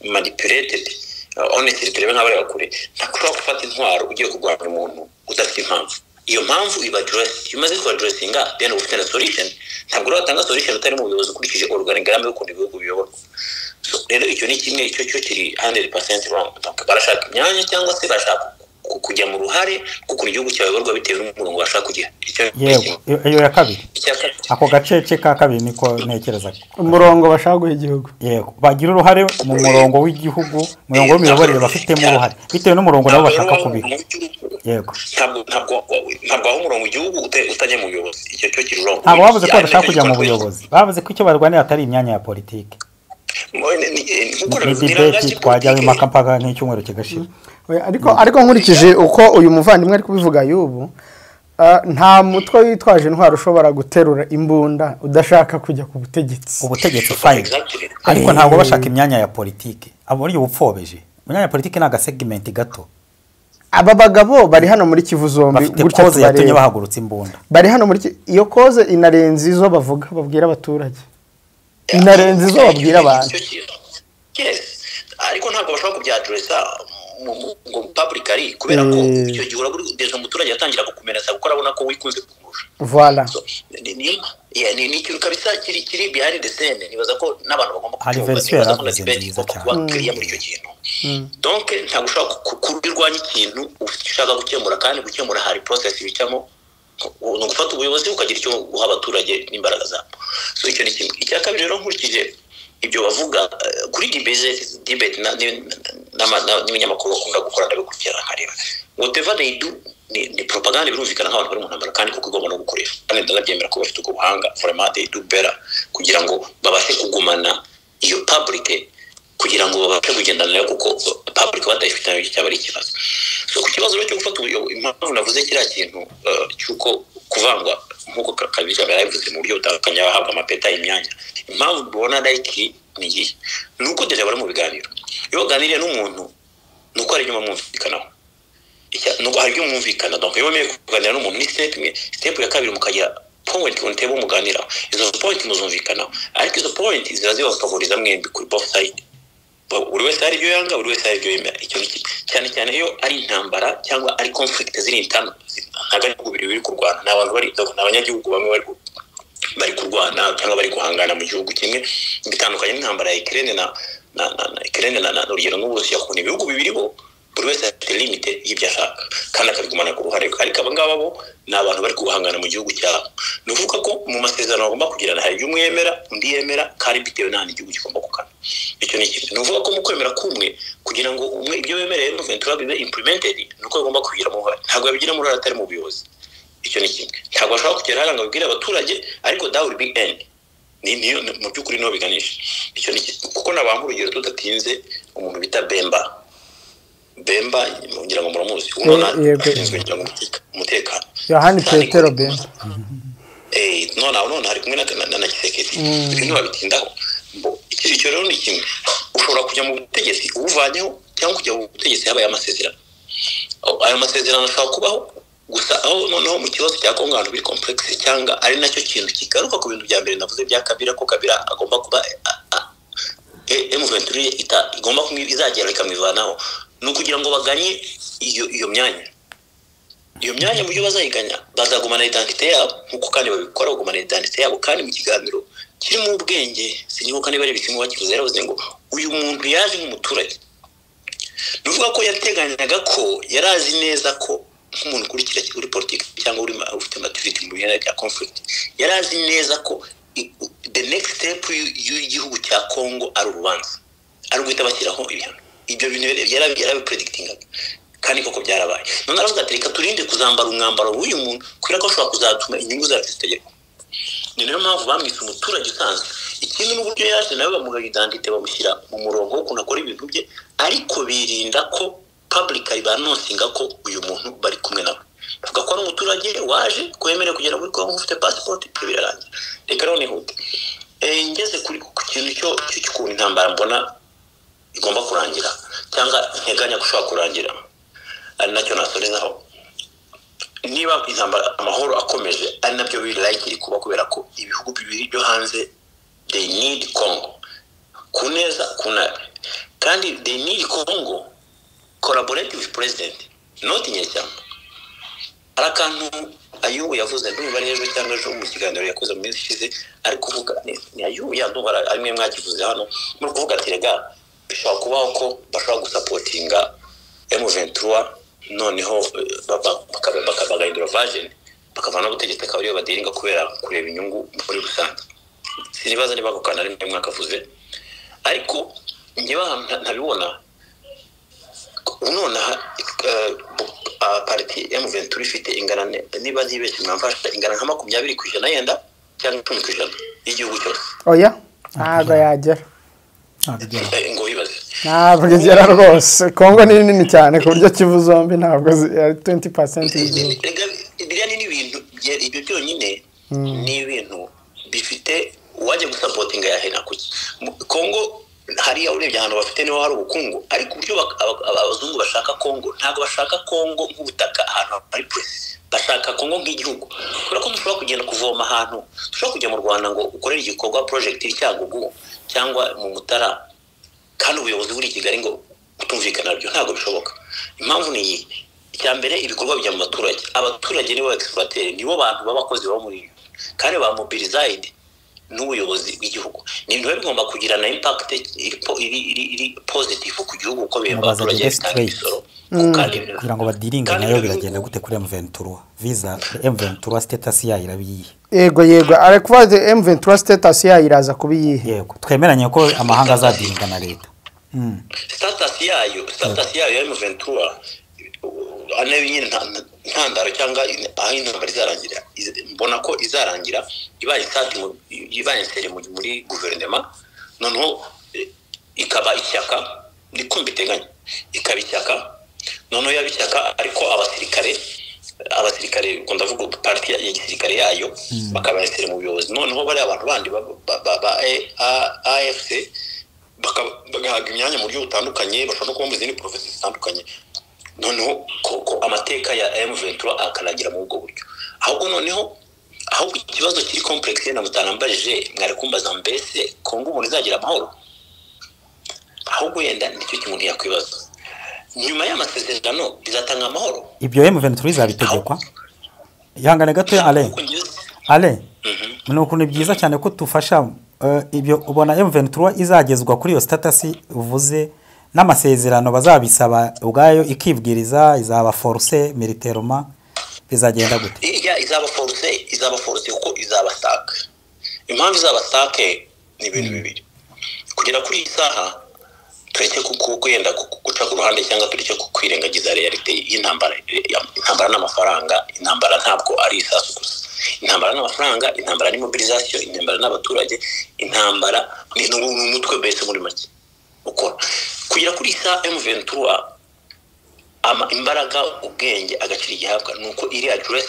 manipulated. Honestly, turebe nk'abareba kure, ntabwo ushobora gufata intwaro ugiye kurwanya umuntu udafite impamvu. Iyo mpamvu iba address, iyo umaze kuba addressinga, then uba ufite na solution. Ntabwo rero watanga solution utari mu buyobozi, ukurikije organigramme y'ukuntu ibihugu biyoborwa. So rero icyo ni kimwe, icyo cyo kiri 100% wrong. Donc barashaka imyanya cyangwa se barashaka kujya mu ruhare rw'ukuntu igihugu cyayoborwa bitewe n'umurongo bashaka kugira. Icyo ni Yego. kimwe. Iyo ya kabiri. Icya kabiri. Ako gacece ka kabiri niko ntekereza. Umurongo bashaka guha igihugu. Yego, bagira uruhare mu murongo w'igihugu, umurongo w'imiyoborere bafitemo uruhare bitewe n'umurongo nabo bashaka kubika. Yego. Ntabwo waha umurongo igihugu utajya mu buyobozi. Icyo cyo kiri wrong. Ntabwo bavuze ko badashaka Ari kujya mu nacyo. buyobozi, bavuze ko icyo barwanira atari imyanya ya politiki. Nk'uko Ni nabivuze, ni debate langage twajyamo politique. impaka mpaka nk'icyumweru kigashira. Oya, ariko nkurikije uko uyu muvandimwe ari kubivuga y'ubu, nta mutwe witwaje intwaro ushobora guterura imbunda udashaka kujya ku butegetsi. Ubutegetsi, fine. Exactly. Ariko ntabwo bashaka imyanya ya politiki. Abo buryo bupfobeje imyanya ya politiki ni agasegment gato. Aba bagabo bari hano muri Kivu zombi Bafite gutya cause yatumye tubareba. bahagurutsa imbunda. Bari hano muri iyo cause inarenze izo bavuga babwira abaturage, inarenze izo babwira abantu. Icyo kintu. Yes, ariko ntabwo bashobora kubyaddressa ngo publicly, kubera ko icyo gihe urabura déjà umuturage atangira kukumenasa, kuko arabona ko wikunze kumurusha. Voilà. So, ni ikintu kabisa kiri behind the scene. Nibaza ko n'abantu bagomba Hari kucyumva. version Nibaza ko na yaravuze debate nziza igomba cyane. kuba clear muri icyo kintu. Donc ntabwo ushobora kubirwanya ikintu ufite icyo ushaka gukemura, kandi gukemura hari process bicamo, ni ugufata ubuyobozi ukagira icyo uha abaturage n'imbaraga zabo. So icyo ni kimwe. Icya kabiri rero, nkurikije ibyo bavuga kuri debate n'ibinyamakuru bakunda gukora, ndabikurikirana nkareba whatever they do ni propaganda. Birumvikana nk'abantu bari mu ntambara, kandi kuko igomba no gukoreshwa, kandi ndanabyemera ko bafite ubwo buhanga. Vraiment they do better kugira ngo babashe kugumana iyo public, kugira ngo babashe kugendana nayo, kuko public batayifite nayo cyaba ari ikibazo. So ku kibazo rero cyo gufata ubuyobozi, impamvu navuze kiriya kintu cy'uko kuvangwa, nk'uko Kabiri yarabivuze mu buryo butandukanye, abahabwa amapeta, imyanya, impamvu mbona like ni iyihe? Ni uko déjà bari mu biganiro. Iyo waganiriye n'umuntu, ni uko hari ibyo mwumvikanaho. Ni uko hari ibyo mwumvikana. Donc iyo wemeye kuganira n'umuntu ni step imwe. Step ya kabiri, mukagira point on table muganiraho. Izo point muzumvikanaho, ariko izo point ziba zibafavoriza mwembi kuri both side. Buri wese hari ibyo yanga, buri wese hari ibyo yemera. Icyo ni kimwe. Cyane cyane iyo ari intambara cyangwa ari conflict ziri internal, ntabwo ari ibihugu bibiri biri kurwana, ni abantu bari, ni abanyagihugu bamwe bari kurwana cyangwa bari guhangana mu gihugu kimwe. Bitandukanye n'intambara ya Ukraine na Ukraine na urugero n'Uburusiya, ukuntu ibihugu bibiri bo buri Buri wese afite limite y'ibyo ashaka kandi akabigumana ku ruhare rwe. Ariko aba ngaba bo ni abantu bari guhangana mu gihugu cyabo. Ni ukuvuga ko mu masezerano bagomba kugirana hari ibyo umwe yemera, undi yemera, kandi bitewe n'ahantu igihugu kigomba kugana. Icyo ni kimwe. Ni ukuvuga ko mu kwemera kumwe, kugira ngo umwe ibyo wemereye M23 bibe implemented, ni uko bagomba kubigiramo uruhare. Ntabwo babigiramo uruhare atari mu buyobozi. Icyo ni kimwe. Ntabwo bashobora kugera hariya ngo babibwire abaturage, ariko that will be end. Ni niyo mu by'ukuri niho biganisha. Icyo ni kimwe. Kuko nabanga urugero tudatinze, umuntu bita Bemba. Bemba ngira ngo muramuzi. Uno Yego. ashinzwe ngira ngo umutekano. Yohani Petero Bemba. None hari kumwe na Tshisekedi. Ibyo ntibabitindaho. Icyo rero ni kimwe. Ushobora kujya mu butegetsi ubuvanyeho, cyangwa kujya mu butegetsi habaye amasezerano. Ayo masezerano ashobora kubaho gusa aho noneho mu kibazo cya Kongo ahantu biri complexe, cyangwa ari nacyo kintu kigaruka ku bintu bya mbere navuze bya Kabila, ko Kabila agomba kuba M23 igomba izagera ikamwivanaho, ni ukugira ngo baganye iyo myanya. Iyo myanya mu byo bazayiganya bazagumana identité yabo, nk'uko kandi babikora bagumana identité yabo. Kandi mu kiganiro kirimo ubwenge, sinibuka niba ari Bisimwa bakivuze, yaravuze ngo uyu muntu yaje nk'umuturage. Ni ukuvuga ko yateganyaga ko yari azi neza ko nk'umuntu ukurikira uri politiki cyangwa uri ufite maturity mu bintu bya conflict, yari azi neza ko the next step y'igihugu cya Congo ari urubanza, ari uguhita bashyiraho ibihano. Ibyo bintu yarabipredictingaga kandi koko byarabaye. None aravuga ati reka turinde kuzambara umwambaro w'uyu muntu, kubera ko ashobora kuzatuma inyungu zacu zitagerwaho. Ni nayo mpamvu bamwise umuturage usanzwe. Ikindi n'uburyo yaje nawe bamuha identité, bamushyira mu murongo w'ukuntu akora ibintu bye, ariko birinda ko publicly banonsinga ko uyu muntu bari kumwe nawe. Bavuga ko ari umuturage waje, ko yemerewe kugera muri Congo, ufite passport, ibyo birarangira. Reka rero nihute. Ngeze kuri ku kintu cyo cy'ukuntu intambara mbona igomba kurangira, cyangwa nteganya ko ishobora kurangira, ari nacyo nasorezaho. Niba intambara amahoro akomeje, ari nabyo biri likely kuba, kubera ko ibihugu bibiri byo hanze they need Congo ku neza ku nabi, kandi they need Congo collaborate with president, not inyeshyamba. Hari akantu Ayubu yavuze, ndumva ari ejo cyangwa ejo mu kiganiro yakoze mu minsi ishize, ari kuvuga ni Ayubu ya ndumva ari mwe mwakivuze hano, muri kuvuga ati rega bishobora kubaho ko bashobora gusupportinga M23, noneho bagahindura version, bakavana ubutegetsi, akaba ariyo badealinga kubera kureba inyungu muri rusange. Sinibaza niba ako kantu ari mwe mwakavuze, ariko njyewe ahantu ntabibona nonaha, parti M23 ifite ingana niba ntibeshye mwamfasha, ingana nka 20% yenda cyangwa 10% y'igihugu cyose. Oya, ntabwo yagera. Ntabwo igera. Ngo wibaze. Ntabwo igera rwose. Kongo ni nini cyane ku buryo Kivu zombi ntabwo ari 20% y'igihugu. Erega biriya ni n'ibintu ibyo byonyine ni ibintu bifite uwajya gusupportinga yahera kuki. Kongo hariya urebye ahantu bafite niho hari ubukungu, ariko uburyo abazungu bashaka Kongo, ntabwo bashaka Kongo nk'ubutaka ahantu hari presi, bashaka Kongo nk'igihugu, kubera ko mushobora kugenda kuvoma ahantu, dushobora kujya mu Rwanda ngo ukorere igikorwa project iri Cyangugu cyangwa mu Mutara, kandi ubuyobozi buri i Kigali ngo kutumvikana nabyo ntabwo bishoboka. Impamvu ni iyi: icya mbere, ibikorwa bijya mu baturage. Abaturage nibo exploiter, nibo bantu b'abakozi baba muri iyo, kandi ba mobilized n'ubuyobozi bw'igihugu. Ni ibintu biba bigomba kugira na impact iri positive ku gihugu, kuko bihemba Nabazaga abaturage, just bitanga straight. imisoro. Kandi Kugira ngo badealinge kandi nayo ibyo biragenda gute kuri M23? Visa M23 status yayo iraba iyihe? Yego, ari kuvuga M23 status yayo iraza kuba iyihe? Yego, twemeranye ko amahanga azadealinga na leta. Status yayo ya M23 ane nyine ntandaro cyangwa aho intambara izarangira, mbona ko izarangira ibaye sati ibaye inséré muri guverinoma, noneho ikaba ishyaka. Niko mbiteganya, ikaba ishyaka, noneho yaba ishyaka ariko abasirikare, ubwo ndavuga parti ya gisirikare yayo, bakaba inséré mu buyobozi, noneho bariya abantu bandi ba AFC bagahabwa imyanya mu buryo butandukanye, bashobora no kuba mu zindi profesi zitandukanye, noneho ko amateka ya M23 akanagira muri ubwo buryo. Ahubwo noneho ahubwo ikibazo kiri complexe na mutanambajije, mwari kumbaza mbese Kongo umuntu izagira amahoro? Ahubwo yenda nicyo umuntu yakwibaza: nyuma y'amasezerano bizatanga amahoro? Ibyo M23 izabitegekwa. Ihangane gato, Ale. Kuko Ale, ni ukuntu byiza cyane ko tufasha ibyo ubona M23 izagezwa kuri iyo status uvuze. N'amasezerano bazabisaba ubwayo ikibwiriza, izaba force militairement, bizagenda gute? Izaba force, izaba force kuko izaba stuck. Impamvu izaba stuck ni ibintu bibiri. Kugera kuri iyi saha, tureke kwenda guca ku ruhande cyangwa tureke kwirengagiza réalité y'intambara. Intambara n'amafaranga, intambara ntabwo ari isasu gusa. Intambara n'amafaranga, intambara ni mobilisation, intambara n'abaturage, intambara ni umutwe. Mbese muri make ukora kugera kuri iyi saha, M23 imbaraga, ubwenge, agaciro igihabwa ni uko iri address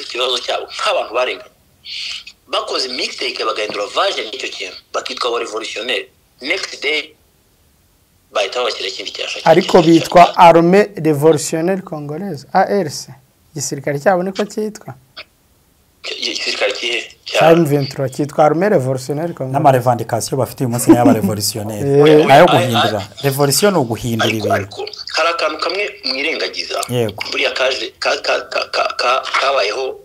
ikibazo cyabo nk'abantu barenganye, bakoze mistake, bagahindura version y'icyo kintu, bakitwa aba révolutionnaire, next day bahita babashyira ikindi cyasha. Ariko bitwa Armée Révolutionnaire Congolaise, ARC. Igisirikare cyabo niko cyitwa. Igisirikare kihe? Cya M23 cyitwa Armée Révolutionnaire Congolaise. N'amarevendications bafite uyu munsi n'ay'abarévolutionnaire, nayo guhindura révolution ni uguhindura Ariko ibintu. Ariko hari akantu kamwe mwirengagiza. Buriya kaje kabayeho,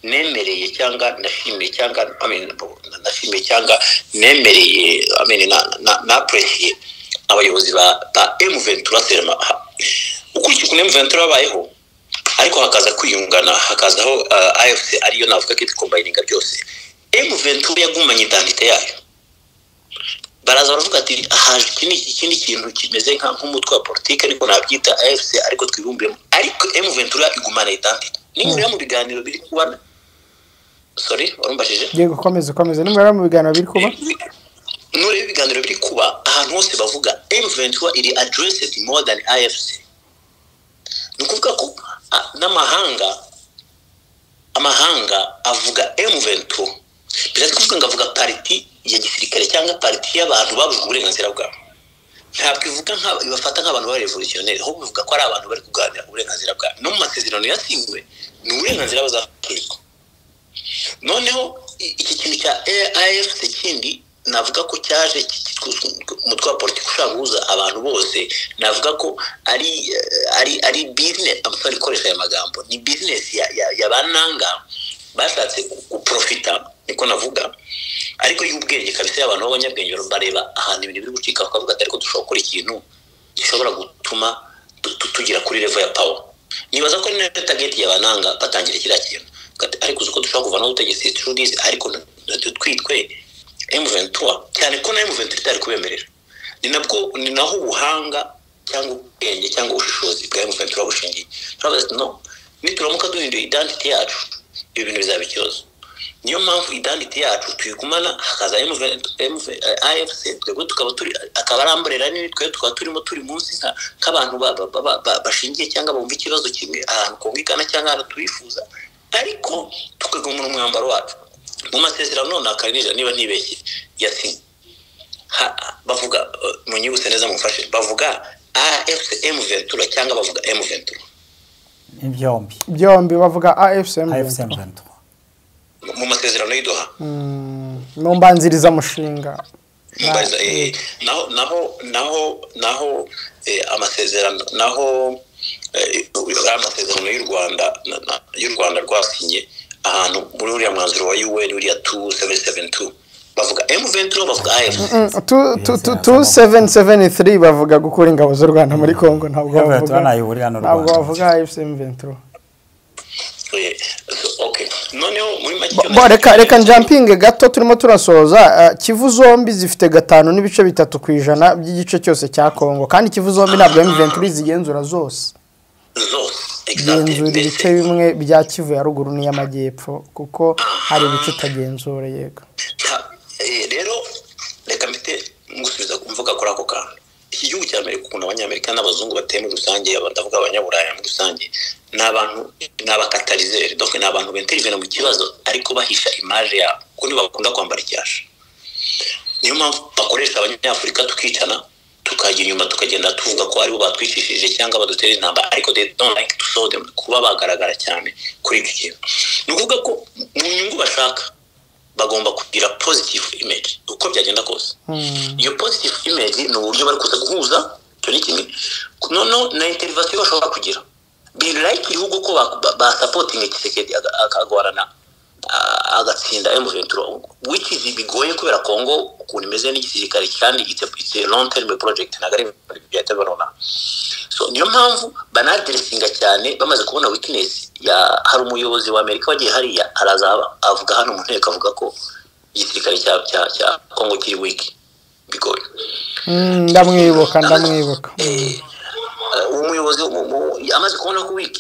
nemereye cyangwa nashimiye cyangwa, I mean, nashimiye cyangwa nemereye, I mean, na apprécié abayobozi ba M23 serema. Ukurikije ukuntu M23 babayeho, ariko hakaza kwiyungana, hakazaho AFC, ariyo navuga ko icombininga byose. M23 yagumanye identité yayo. Baraza baravuga ati haje ikindi kintu kimeze nk'umutwe wa politiki, ariko nabyita AFC, ariko twibumbiyemo, ariko M23 igumana identité. Niba mu biganiro biri kuba, sorry, warumbashije? Yego, komeza, komeza. Nimba mu biganiro biri kuba. Nureba ibiganiro biri kuba ahantu hose, bavuga M23 iri addressed more than AFC. Ni ukuvuga ko n'amahanga, amahanga avuga M23, bishatse kuvuga ngo avuga parti ya gisirikare cyangwa parti y'abantu babujwe uburenganzira bwabo. Ntabwo ivuga ibafata nk'abantu ba révolutionnaire, ahubwo ivuga ko ari abantu bari kuganira uburenganzira bwabo. No mu masezerano yasinywe ni uburenganzira bazasubizwa. Noneho iki kintu cya AFC kindi navuga ko cyaje umutwe wa politiki ushaka guhuza abantu bose, navuga ko ari business, I'm sorry ikoresha aya magambo, ni business ya ba Nanga bashatse guprofita, niko navuga, ariko y'ubwenge kabisa, y'abantu b'abanyabwenge bareba ahantu ibintu biri gucika, bakavuga ati ariko dushobora gukora ikintu gishobora gutuma tugera kuri level ya power. Nibaza ko ari nayo target ya ba Nanga batangira kiriya kintu. Ariko uzi ko dushobora kuvanaho ubutegetsi through this, ariko twitwe M23, cyane ko na M23 itari kubemerera. Ni nabwo, ni naho ubuhanga cyangwa ubwenge cyangwa ubushishozi bwa M23 bushingiye. Turavuga ati no nituramuka duhinduye identity yacu, ibi bintu bizaba ikibazo. Niyo mpamvu identity yacu tuyigumana, hakaza AFC, twebwe tukaba turi, akaba ari umbrella nini, twebwe tukaba turimo, turi munsi nk'abantu bashingiye cyangwa bumva ikibazo kimwe, ahantu Kongo igana cyangwa ahantu twifuza, ariko tukagumana umwambaro wacu. Mu masezerano none akarinija, niba ntibeshye, yasinye, bavuga, munyibutse neza, mumfashe, bavuga AFC M23 cyangwa bavuga M23? Ni byombi. Byombi, bavuga AFC AFC M23. M23. Mu masezerano y'i Doha. Mu mbanzirizamushinga. Naho amasezerano, naho amasezerano y'u Rwanda y'u Rwanda rwasinye ahantu muri uriya mwanzuro wa UN, uriya 2772, bavuga M23, bavuga AFC? 2773 bavuga gukura ingabo z'u Rwanda muri Congo, ntabwo M23 bavuga ntayihurira n'u ntabwo Rwanda. bavuga AFC M23. So, okay, noneho muri make Bo, reka njumpinge gato, turimo turasoza. Kivu zombi zifite 5.3% by'igice cyose cya Congo, kandi Kivu zombi ntabwo M23 zigenzura zose. Zose, exactly. Genzura ibice bimwe bya Kivu ya ruguru n'iy'amajyepfo, kuko hari ibice itagenzura, yego. Rero reka mpite ngusubiza mvuga kuri ako kantu. Iki gihugu cya Amerika, ukuntu Abanyamerika n'abazungu bateye muri rusange, ndavuga Abanyaburaya muri rusange, ni abantu, ni abacatalyseurs, donc ni abantu bintervena mu kibazo ariko bahisha image yabo, kuko ntibakunda kwambara icyasha. Niyo mpamvu bakoresha Abanyafurika tukicana, tukajya inyuma tukagenda tuvuga ko aribo batwicishije cyangwa badutera intambara, ariko they don't like to show them, kuba bagaragara cyane kuri icyo kintu. Ni ukuvuga ko mu nyungu bashaka bagomba kugira positive image uko byagenda kose. Iyo positive image ni uburyo bari kuza guhuza, icyo ni kimwe. Noneho na intervention bashobora kugira, biri like ibihugu ko basupportinga Tshisekedi akagwarana, agatsinda M23, which is bigoye kubera Congo. ukuntu imeze n'igisirikare, kandi it's a long term project, ntabwo ari ibintu byahita biba. So niyo mpamvu banaddressinga cyane bamaze kubona weakness ya, hari umuyobozi wa Amerika wagiye hariya, araza avuga hano mu nteko, avuga ko igisirikare cya Kongo kiri weak, bigoye. Ndamwibuka, ndamwibuka. Uwo muyobozi amaze kubona ko weak,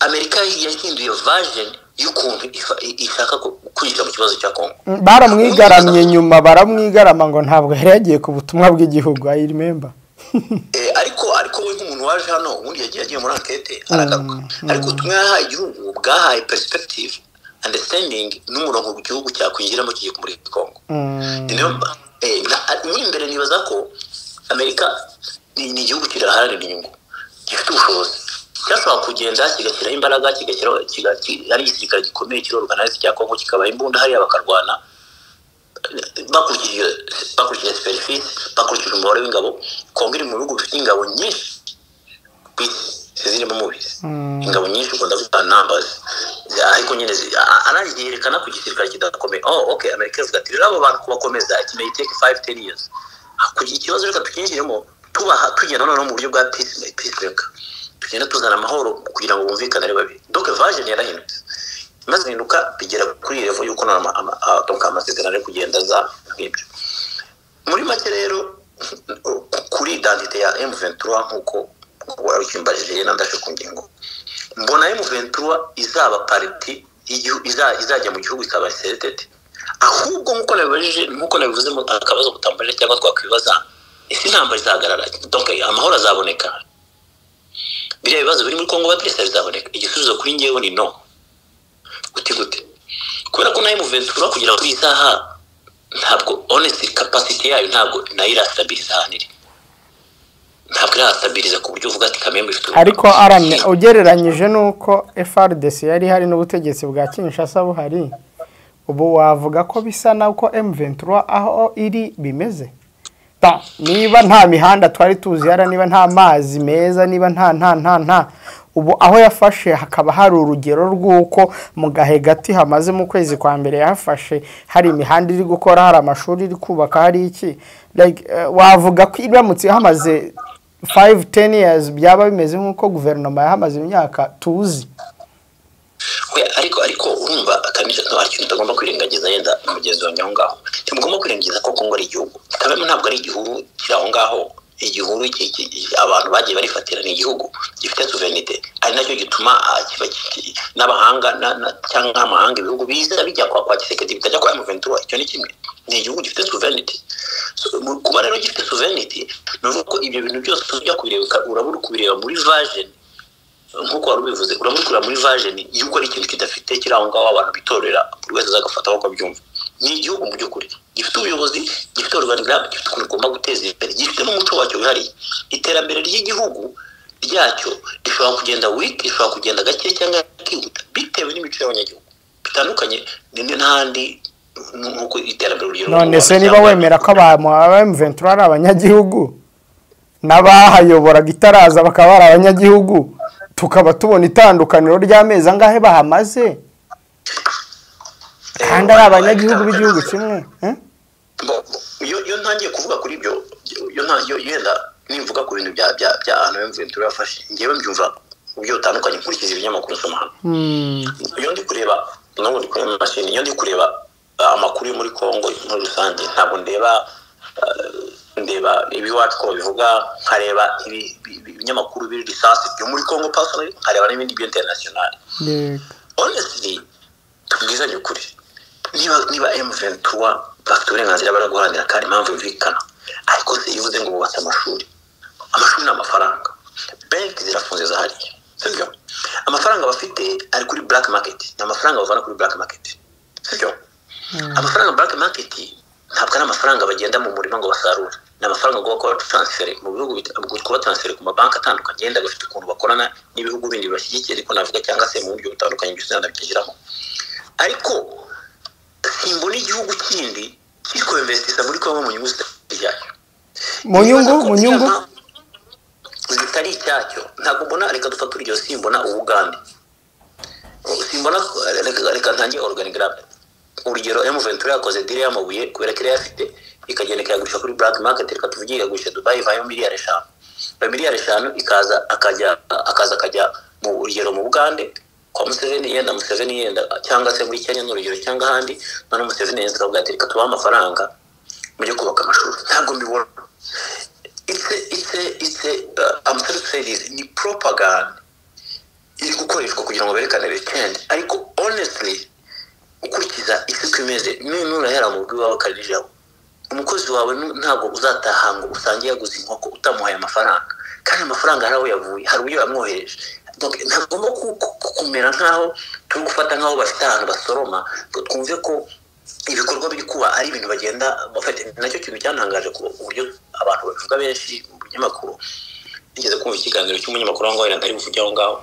Amerika yahinduye version y'ukuntu ishaka kwinjira mu kibazo cya Kongo. Baramwigaramye nyuma, baramwigarama ngo ntabwo yari yagiye ku butumwa bw'igihugu, I remember. Ariko we nk'umuntu waje hano, ubundi yagiye muri enquête aragaruka, ariko ubutumwa yahaye igihugu bwahaye perspective, understanding n'umurongo igihugu cyakwinjiramo kigiye muri Kongo. Muri imbere nibaza ko Amerika ni igihugu kiraharanira inyungu, gifite ubushobozi, cyashobora kugenda kigashyiraho imbaraga, kigashyiraho ari igisirikare gikomeye kiri organized cya Kongo, kikabaha imbunda hariya bakarwana bakurikije superficie, bakurikije umubare w'ingabo. Kongo iri mu bihugu bifite ingabo nyinshi ku isi, zirimo mubizi ingabo nyinshi, ubwo ndavuga numbers, ariko nyine arangije yerekana ko igisirikare kidakomeye. Oh okay, Amerika ivuga ati rero abo bantu kubakomeza it may take 5 10 years, kugira ikibazo reka tukinjiremo, tubaha, tugenda noneho mu buryo bwa peace maker, tugenda tuzana amahoro kugira ngo bumvikane ari babiri. Donc version yarahindutse, imaze guhinduka bigera kuri level y'uko donc amasezerano ari kugenda aza nk'ibyo. Muri make rero, kuri identité ya M23, nk'uko wari ukimbajije, nandashe ku ngingo, mbona M23 izaba partie izajya mu gihugu ikaba selected. Ahubwo nk'uko nabibajije, nk'uko nabivuze, akabazo mutambajije cyangwa twakwibaza: ese intambara izahagarara, donc amahoro azaboneka, biriya bibazo biri muri Kongo batirisa bizaboneka? Igisubizo kuri njyewe ni no. Gute gute? Kubera ko nayo M23 kugira ngo isaha ntabwo, honestly, capacity yayo ntabwo nayo irastabiliza ahantu iri, ntabwo irastabiliza ku buryo uvuga ati kamembe ifite. Ariko aramye, ugereranyije n'uko FARDC yari hari n'ubutegetsi bwa Kinshasa buhari, ubu wavuga ko bisa n'uko M23 aho iri bimeze? Niba nta mihanda twari tuzi yara, niba nta mazi meza, niba nta nta nta nta, ubu aho yafashe hakaba hari urugero rw'uko mu gahe gati hamaze mu kwezi kwa mbere yafashe, hari imihanda iri gukora, hari amashuri iri kubaka, hari iki, like wavuga ko iramutse hamaze 5 10 years byaba bimeze nk'uko guverinoma yahamaze imyaka tuzi? Ariko urumva akamije no hari ikintu utagomba kwirengagiza, yenda mugenzi wanjye aho ngaho ntimugomba kwirengagiza ko Kongo ari igihugu kabemo, ntabwo ari igihuru kiri aho ngaho, igihuru abantu bagiye barifatira, ni igihugu gifite souveraineté, ari nacyo gituma kiba n'abahanga cyangwa amahanga, ibihugu biza bijya kwa Tshisekedi, bitajya kwa M23. Icyo ni kimwe, ni igihugu gifite souveraineté. Kuba rero gifite souveraineté, ni ukuvuga ko ibyo bintu byose tujya kubireba, urabura kubireba muri version nk'uko wari ubivuze, urabura kureba muri version y'uko ari ikintu kidafite, kiri aho ngaho abantu bitorera, buri wese azagafata uko abyumva. Ni igihugu mu by'ukuri gifite ubuyobozi, gifite organigramme, gifite ukuntu ugomba guteza imbere, gifite n'umuco wacyo wihariye. Iterambere ry'igihugu ryacyo rishobora kugenda weak, rishobora kugenda gake cyangwa kihuta bitewe n'imico y'abanyagihugu, bitandukanye n'ahandi nk'uko iterambere, urugero. None se niba wemera ko abantu ba M23 ari abanyagihugu, n'abahayoboraga itaraza bakaba ari abanyagihugu, tukaba tubona itandukaniro ry'amezi angahe bahamaze kandi ari abanyagihugu b'igihugu kimwe? Iyo ntangiye kuvuga kuri ibyo, iyo yenda nimvuga ku bintu bya ahantu M23 yafashe, ngewe mbyumva mu buryo butandukanye nkurikije ibinyamakuru nsoma hano. Iyo ndi kureba, n'ubu ndi kureba imashini, iyo ndi kureba amakuru yo muri Kongo muri rusange, ntabwo ndeba, ndeba ibiwacu ko babivuga, nkareba ibinyamakuru biri lisansi byo muri Kongo personally, nkareba n'ibindi byo international. Honestly, tubwizanye ukuri, niba M23 bafite uburenganzira bari guharanira kandi impamvu yumvikana, ariko se iyo uvuze ngo bubatse amashuri, amashuri ni amafaranga, banki zirafunze zahariye, sibyo? Amafaranga bafite ari kuri black market, ni amafaranga bavana kuri black market, sibyo? Amafaranga black market ntabwo ari amafaranga bagenda mu murima ngo basarure, ni amafaranga agomba kuba transfer mu bihugu, kuba transfer ku mabanki atandukanye, yenda bafite ukuntu bakorana n'ibihugu bindi bibashyigikiye, ariko navuga cyangwa se mu buryo butandukanye, byose nabyinjiramo, ariko simbona igihugu kindi kiri kuinvestisa muri Kongo mu nyungu zitari icyacyo. Mu nyungu zitari icyacyo ntabwo mbona. Reka dufate urugero, simbona Ubugande, simbona, reka ntange organigramme. Urugero, M23 yakoze deal y'amabuye kubera ko yari afite, ikagenda ikayagurisha kuri black market, reka tuvuge ikagurisha Dubai, ivayo miliyari 5. Ayo miliyari 5 ikaza akajya akaza akajya mu urugero mu Bugande kwa Museveni, yenda Museveni yenda, cyangwa se muri Kenya n'urugero, cyangwa ahandi. None Museveni yenda akavuga ati: "Reka tubahe amafaranga mujye kubaka amashuri." Ntabwo mbibona. It's a, I'm sorry to say this, ni propaganda iri gukoreshwa kugira ngo berekane weekend. Ariko honestly, ukurikiza isi uko imeze, nurahera mu rugo iwawe karijabo, umukozi wawe ntabwo uzataha ngo usange yaguze inkoko utamuhaye amafaranga, kandi amafaranga hari aho yavuye, hari uburyo yamwohereje. Donc, ntagomba kumera nk'aho turi gufata nk'aho bafite ahantu basoroma, ngo twumve ko ibikorwa biri kuba ari ibintu bagenda bafite. Nacyo kintu cyantangaje ku uburyo abantu babivuga benshi mu binyamakuru. Nigeze kumva ikiganiro cy'umunyamakuru aho ngaho, wenda ntari buvuge aho ngaho,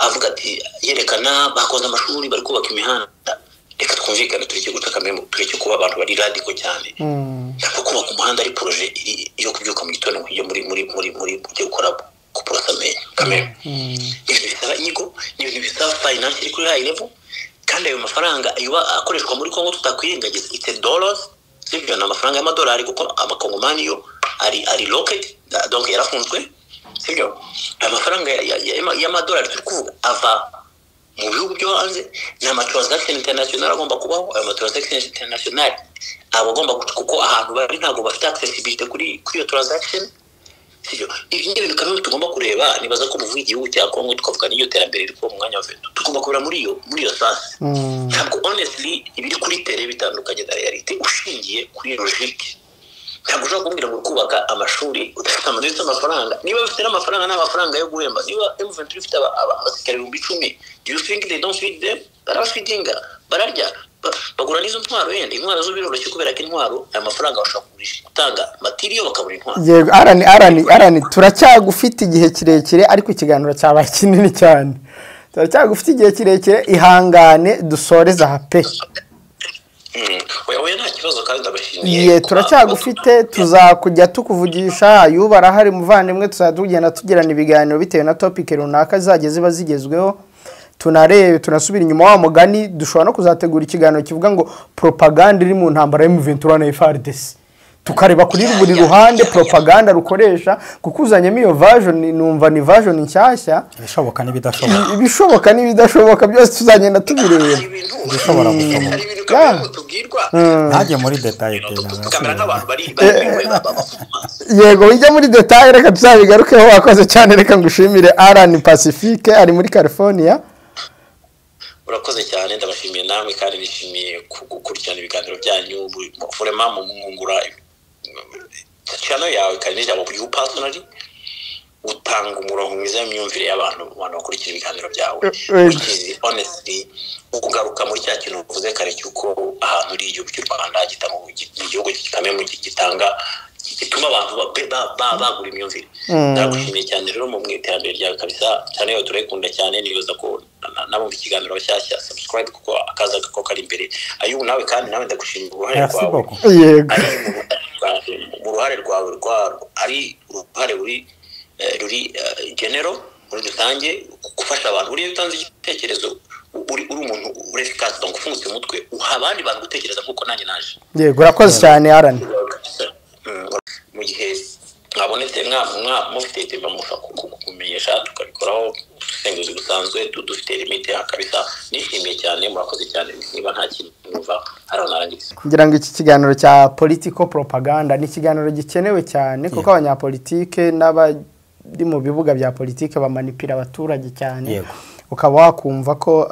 avuga ati yerekana bakoze amashuri, bari kubaka imihanda. Reka twumvikane, tureke guca kamere, tureke kuba abantu bari radical cyane. Ntabwo kubaka umuhanda ari projet iri yo kubyuka mu gitondo ngo ujye muri ujye gukora kuporosa amenyo kamere. Ni ibintu bisaba inyigo, ni ibintu bisaba finance iri kuri high level, kandi ayo mafaranga iyo akoreshwa muri Congo tutakwirengagiza, it's a dollars, sibyo? Ni amafaranga y'amadolari, kuko amakongomani yo ari locked, donc yarafunzwe, sibyo? Ayo mafaranga y'amadolari turi kuvuga ava mu bihugu byo hanze, ni ama transaction international agomba kubaho. Ayo ma transaction international aba agomba kuko ahantu bari ntabwo bafite accessibility kuri iyo transaction, sibyo? Ibi ni ibintu kamwe tugomba kureba. Nibaza ko muvuga igihugu cya Congo, tukavuga n'iryo terambere riri kuba mu mwanya wa veto, tugomba kureba muri iyo sens. Ntabwo honestly ibiri kuri terrain bitandukanye na réalité ushingiye kuri logique. Ntabwo ushobora kumbwira ngo uri kubaka amashuri udafite udafite amafaranga. Niba bafite n'amafaranga, ni amafaranga yo guhemba. Niba M23 ifite abasirikare 10,000, do you think they don't feed them? Barabafeedinga, bararya, bagura n'izo ntwaro. Yenda intwaro zo biroroshye, kubera ko intwaro aya mafaranga bashobora kugurisha, gutanga material, bakabura intwaro. Yego, Arani, Arani, Arani, turacyagufite igihe kirekire, ariko ikiganiro cyabaye kinini cyane. Turacyagufite igihe kirekire, ihangane dusoreze aha pe. Oya, oya, nta kibazo, kandi ndabashimiye. Ye, turacyagufite, tuzakujya tukuvugisha. Yuba arahari muvandimwe, tuzajya tugenda tugirana ibiganiro bitewe na topic runaka zizajya ziba zigezweho, tunarebe, tunasubira inyuma. Wa mugani, dushobora no kuzategura ikiganiro kivuga ngo propaganda iri mu ntambara y'M23 na FARDC, tukareba kuri buri ruhande propaganda rukoresha, kuko uzanyemo iyo version, numva ni version nshyashya. Ibishoboka n'ibidashoboka. Ibishoboka n'ibidashoboka byose tuzagenda tubireba. Hari ibintu Ibishobora gushoboka. hari ibintu kamwe tubwirwa Ntajye muri détail. Tukamera nk'abantu bari Yego, wijya muri détail, reka tuzabigarukeho. Wakoze cyane, reka ngushimire. Alan Pacifique ari muri California. Urakoze cyane, ndabashimiye namwe, kandi nishimiye gukurikirana ibiganiro byanyu. Vraiment mu mwungura channel yawe kandi n'ijambo you personally utanga umurongo mwiza w'imyumvire y'abantu, abantu bakurikira ibiganiro byawe, which is honestly ukugaruka muri cya kintu uvuze kare cy'uko ahantu uri igihugu cy'u Rwanda gitanga, igihugu kamwe gitanga, gituma abantu bagura imyumvire. Ndagushimiye cyane rero mu iterambere ryawe kabisa cyane, yawe turayikunda cyane. Nibaza ko nabumva ikiganiro bashyashya subscribe, kuko akaza ko kari imbere. Ayubu, nawe kandi nawe ndagushimira uruhare Merci rwawe beaucoup. Yego. Ari mu ruhare rwawe ari uruhare ruri general muri rusange gufasha abantu. Buriya iyo utanze igitekerezo uri umuntu uri efficace, donc ufungutse umutwe, uha abandi bantu gutekereza nk'uko nanjye naje. Yego, urakoze cyane, Alan. Mu gihe mwabonetse mufite itemba, mushobora kumenyesha tukabikoraho ubusesenguzi busanzwe, dufite limite kabisa. Nishimiye cyane, murakoze cyane. Niba nta kintu numva hari aho narangiriza. Ngira ngo iki kiganiro cya political propaganda ni ikiganiro gikenewe cyane, kuko abanyapolitike n'abari mu bibuga bya politike bamanipira abaturage cyane. Ukaba wakumva ko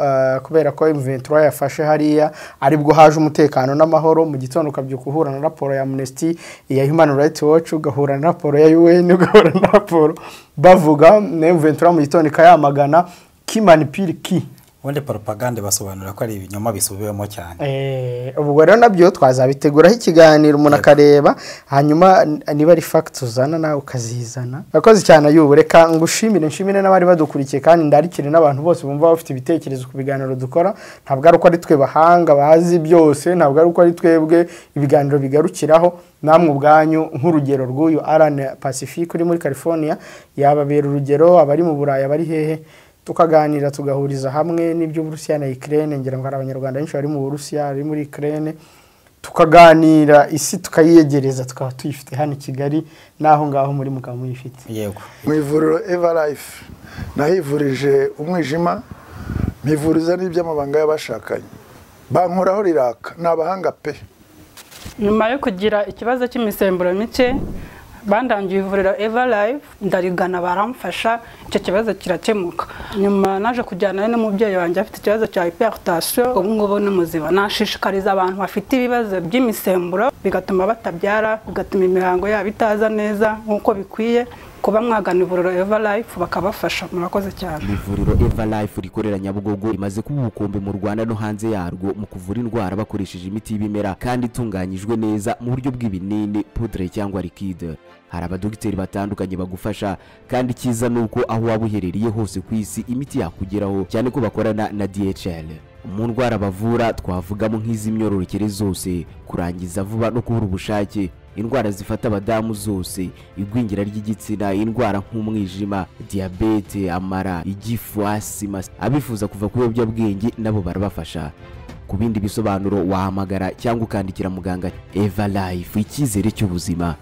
kubera ko M23 yafashe hariya aribwo haje umutekano n'amahoro. Mu gitondo ukabyuka uhura na raporo ya Amnesty, iya Human Rights Watch, ugahura na raporo ya UN, ugahura na raporo bavuga na M23 mu gitondo ikayamagana. Qui manipule qui? Ubundi propagande basobanura ko ari ibinyoma bisubiwemo cyane. Ubwo rero nabyo twazabiteguraho ikiganiro, umuntu akareba, hanyuma niba ari fact uzana nawe ukazizana. Urakoze cyane ayubu, reka ngushimire, nshimire n'abari badukurikiye, kandi ndarikire n'abantu bose bumva bafite ibitekerezo ku biganiro dukora. Ntabwo ari uko ari twe bahanga bazi byose, ntabwo ari uko ari twebwe ibiganiro bigarukiraho. Namwe ubwanyu, nk'urugero rw'uyu Alan Pacifique uri muri California, yababera urugero abari mu Burayi, abari hehe. Tukaganira, tugahuriza hamwe n'iby'Uburusiya na Ukraine. Ngira ngo hari Abanyarwanda benshi bari mu Burusiya, bari muri Ukraine. Tukaganira, isi tukayiyegereza, tukaba tuyifite hano i Kigali, n'aho ngaho muri mukaba muyifite. Yego. Mu ivuriro Eva Life nahivurije umwijima, mpivuriza n'iby'amabanga y'abashakanye, bankoraho riraka, ni abahanga pe. Nyuma yo kugira ikibazo cy'imisemburo mike, bandangiye ivuriro Eva Life, ndarigana, baramfasha, icyo kibazo kirakemuka. Nyuma naje kujyana n'umubyeyi wanjye afite ikibazo cya hypertension, ubu ngubu ni muzima. Nashishikariza abantu bafite ibibazo by'imisemburo bigatuma batabyara, bigatuma imihango yabo itaza neza nk'uko bikwiye, kuba mwagana ivuriro Eva Life bakabafasha. Murakoze cyane. Ivuriro Eva Life rikorera Nyabugogo rimaze kuba ubukombe mu Rwanda no hanze yarwo mu kuvura indwara bakoresheje imiti y'ibimera kandi itunganyijwe neza mu buryo bw'ibinini, poudre cyangwa liquide. Hari abadogiteri batandukanye bagufasha, kandi icyiza ni uko aho waba uherereye hose ku isi imiti yakugeraho, cyane ko bakorana na DHL. Mu ndwara bavura twavugamo nk'iz'imyororokere zose, kurangiza vuba no kubura ubushake, indwara zifata abadamu zose, igwingira ry'igitsina, indwara nk'umwijima, diyabete, amara, igifu, asima. Abifuza kuva ku biyobyabwenge nabo barabafasha. Ku bindi bisobanuro wahamagara cyangwa ukandikira muganga. Eva Life, icyizere cy'ubuzima.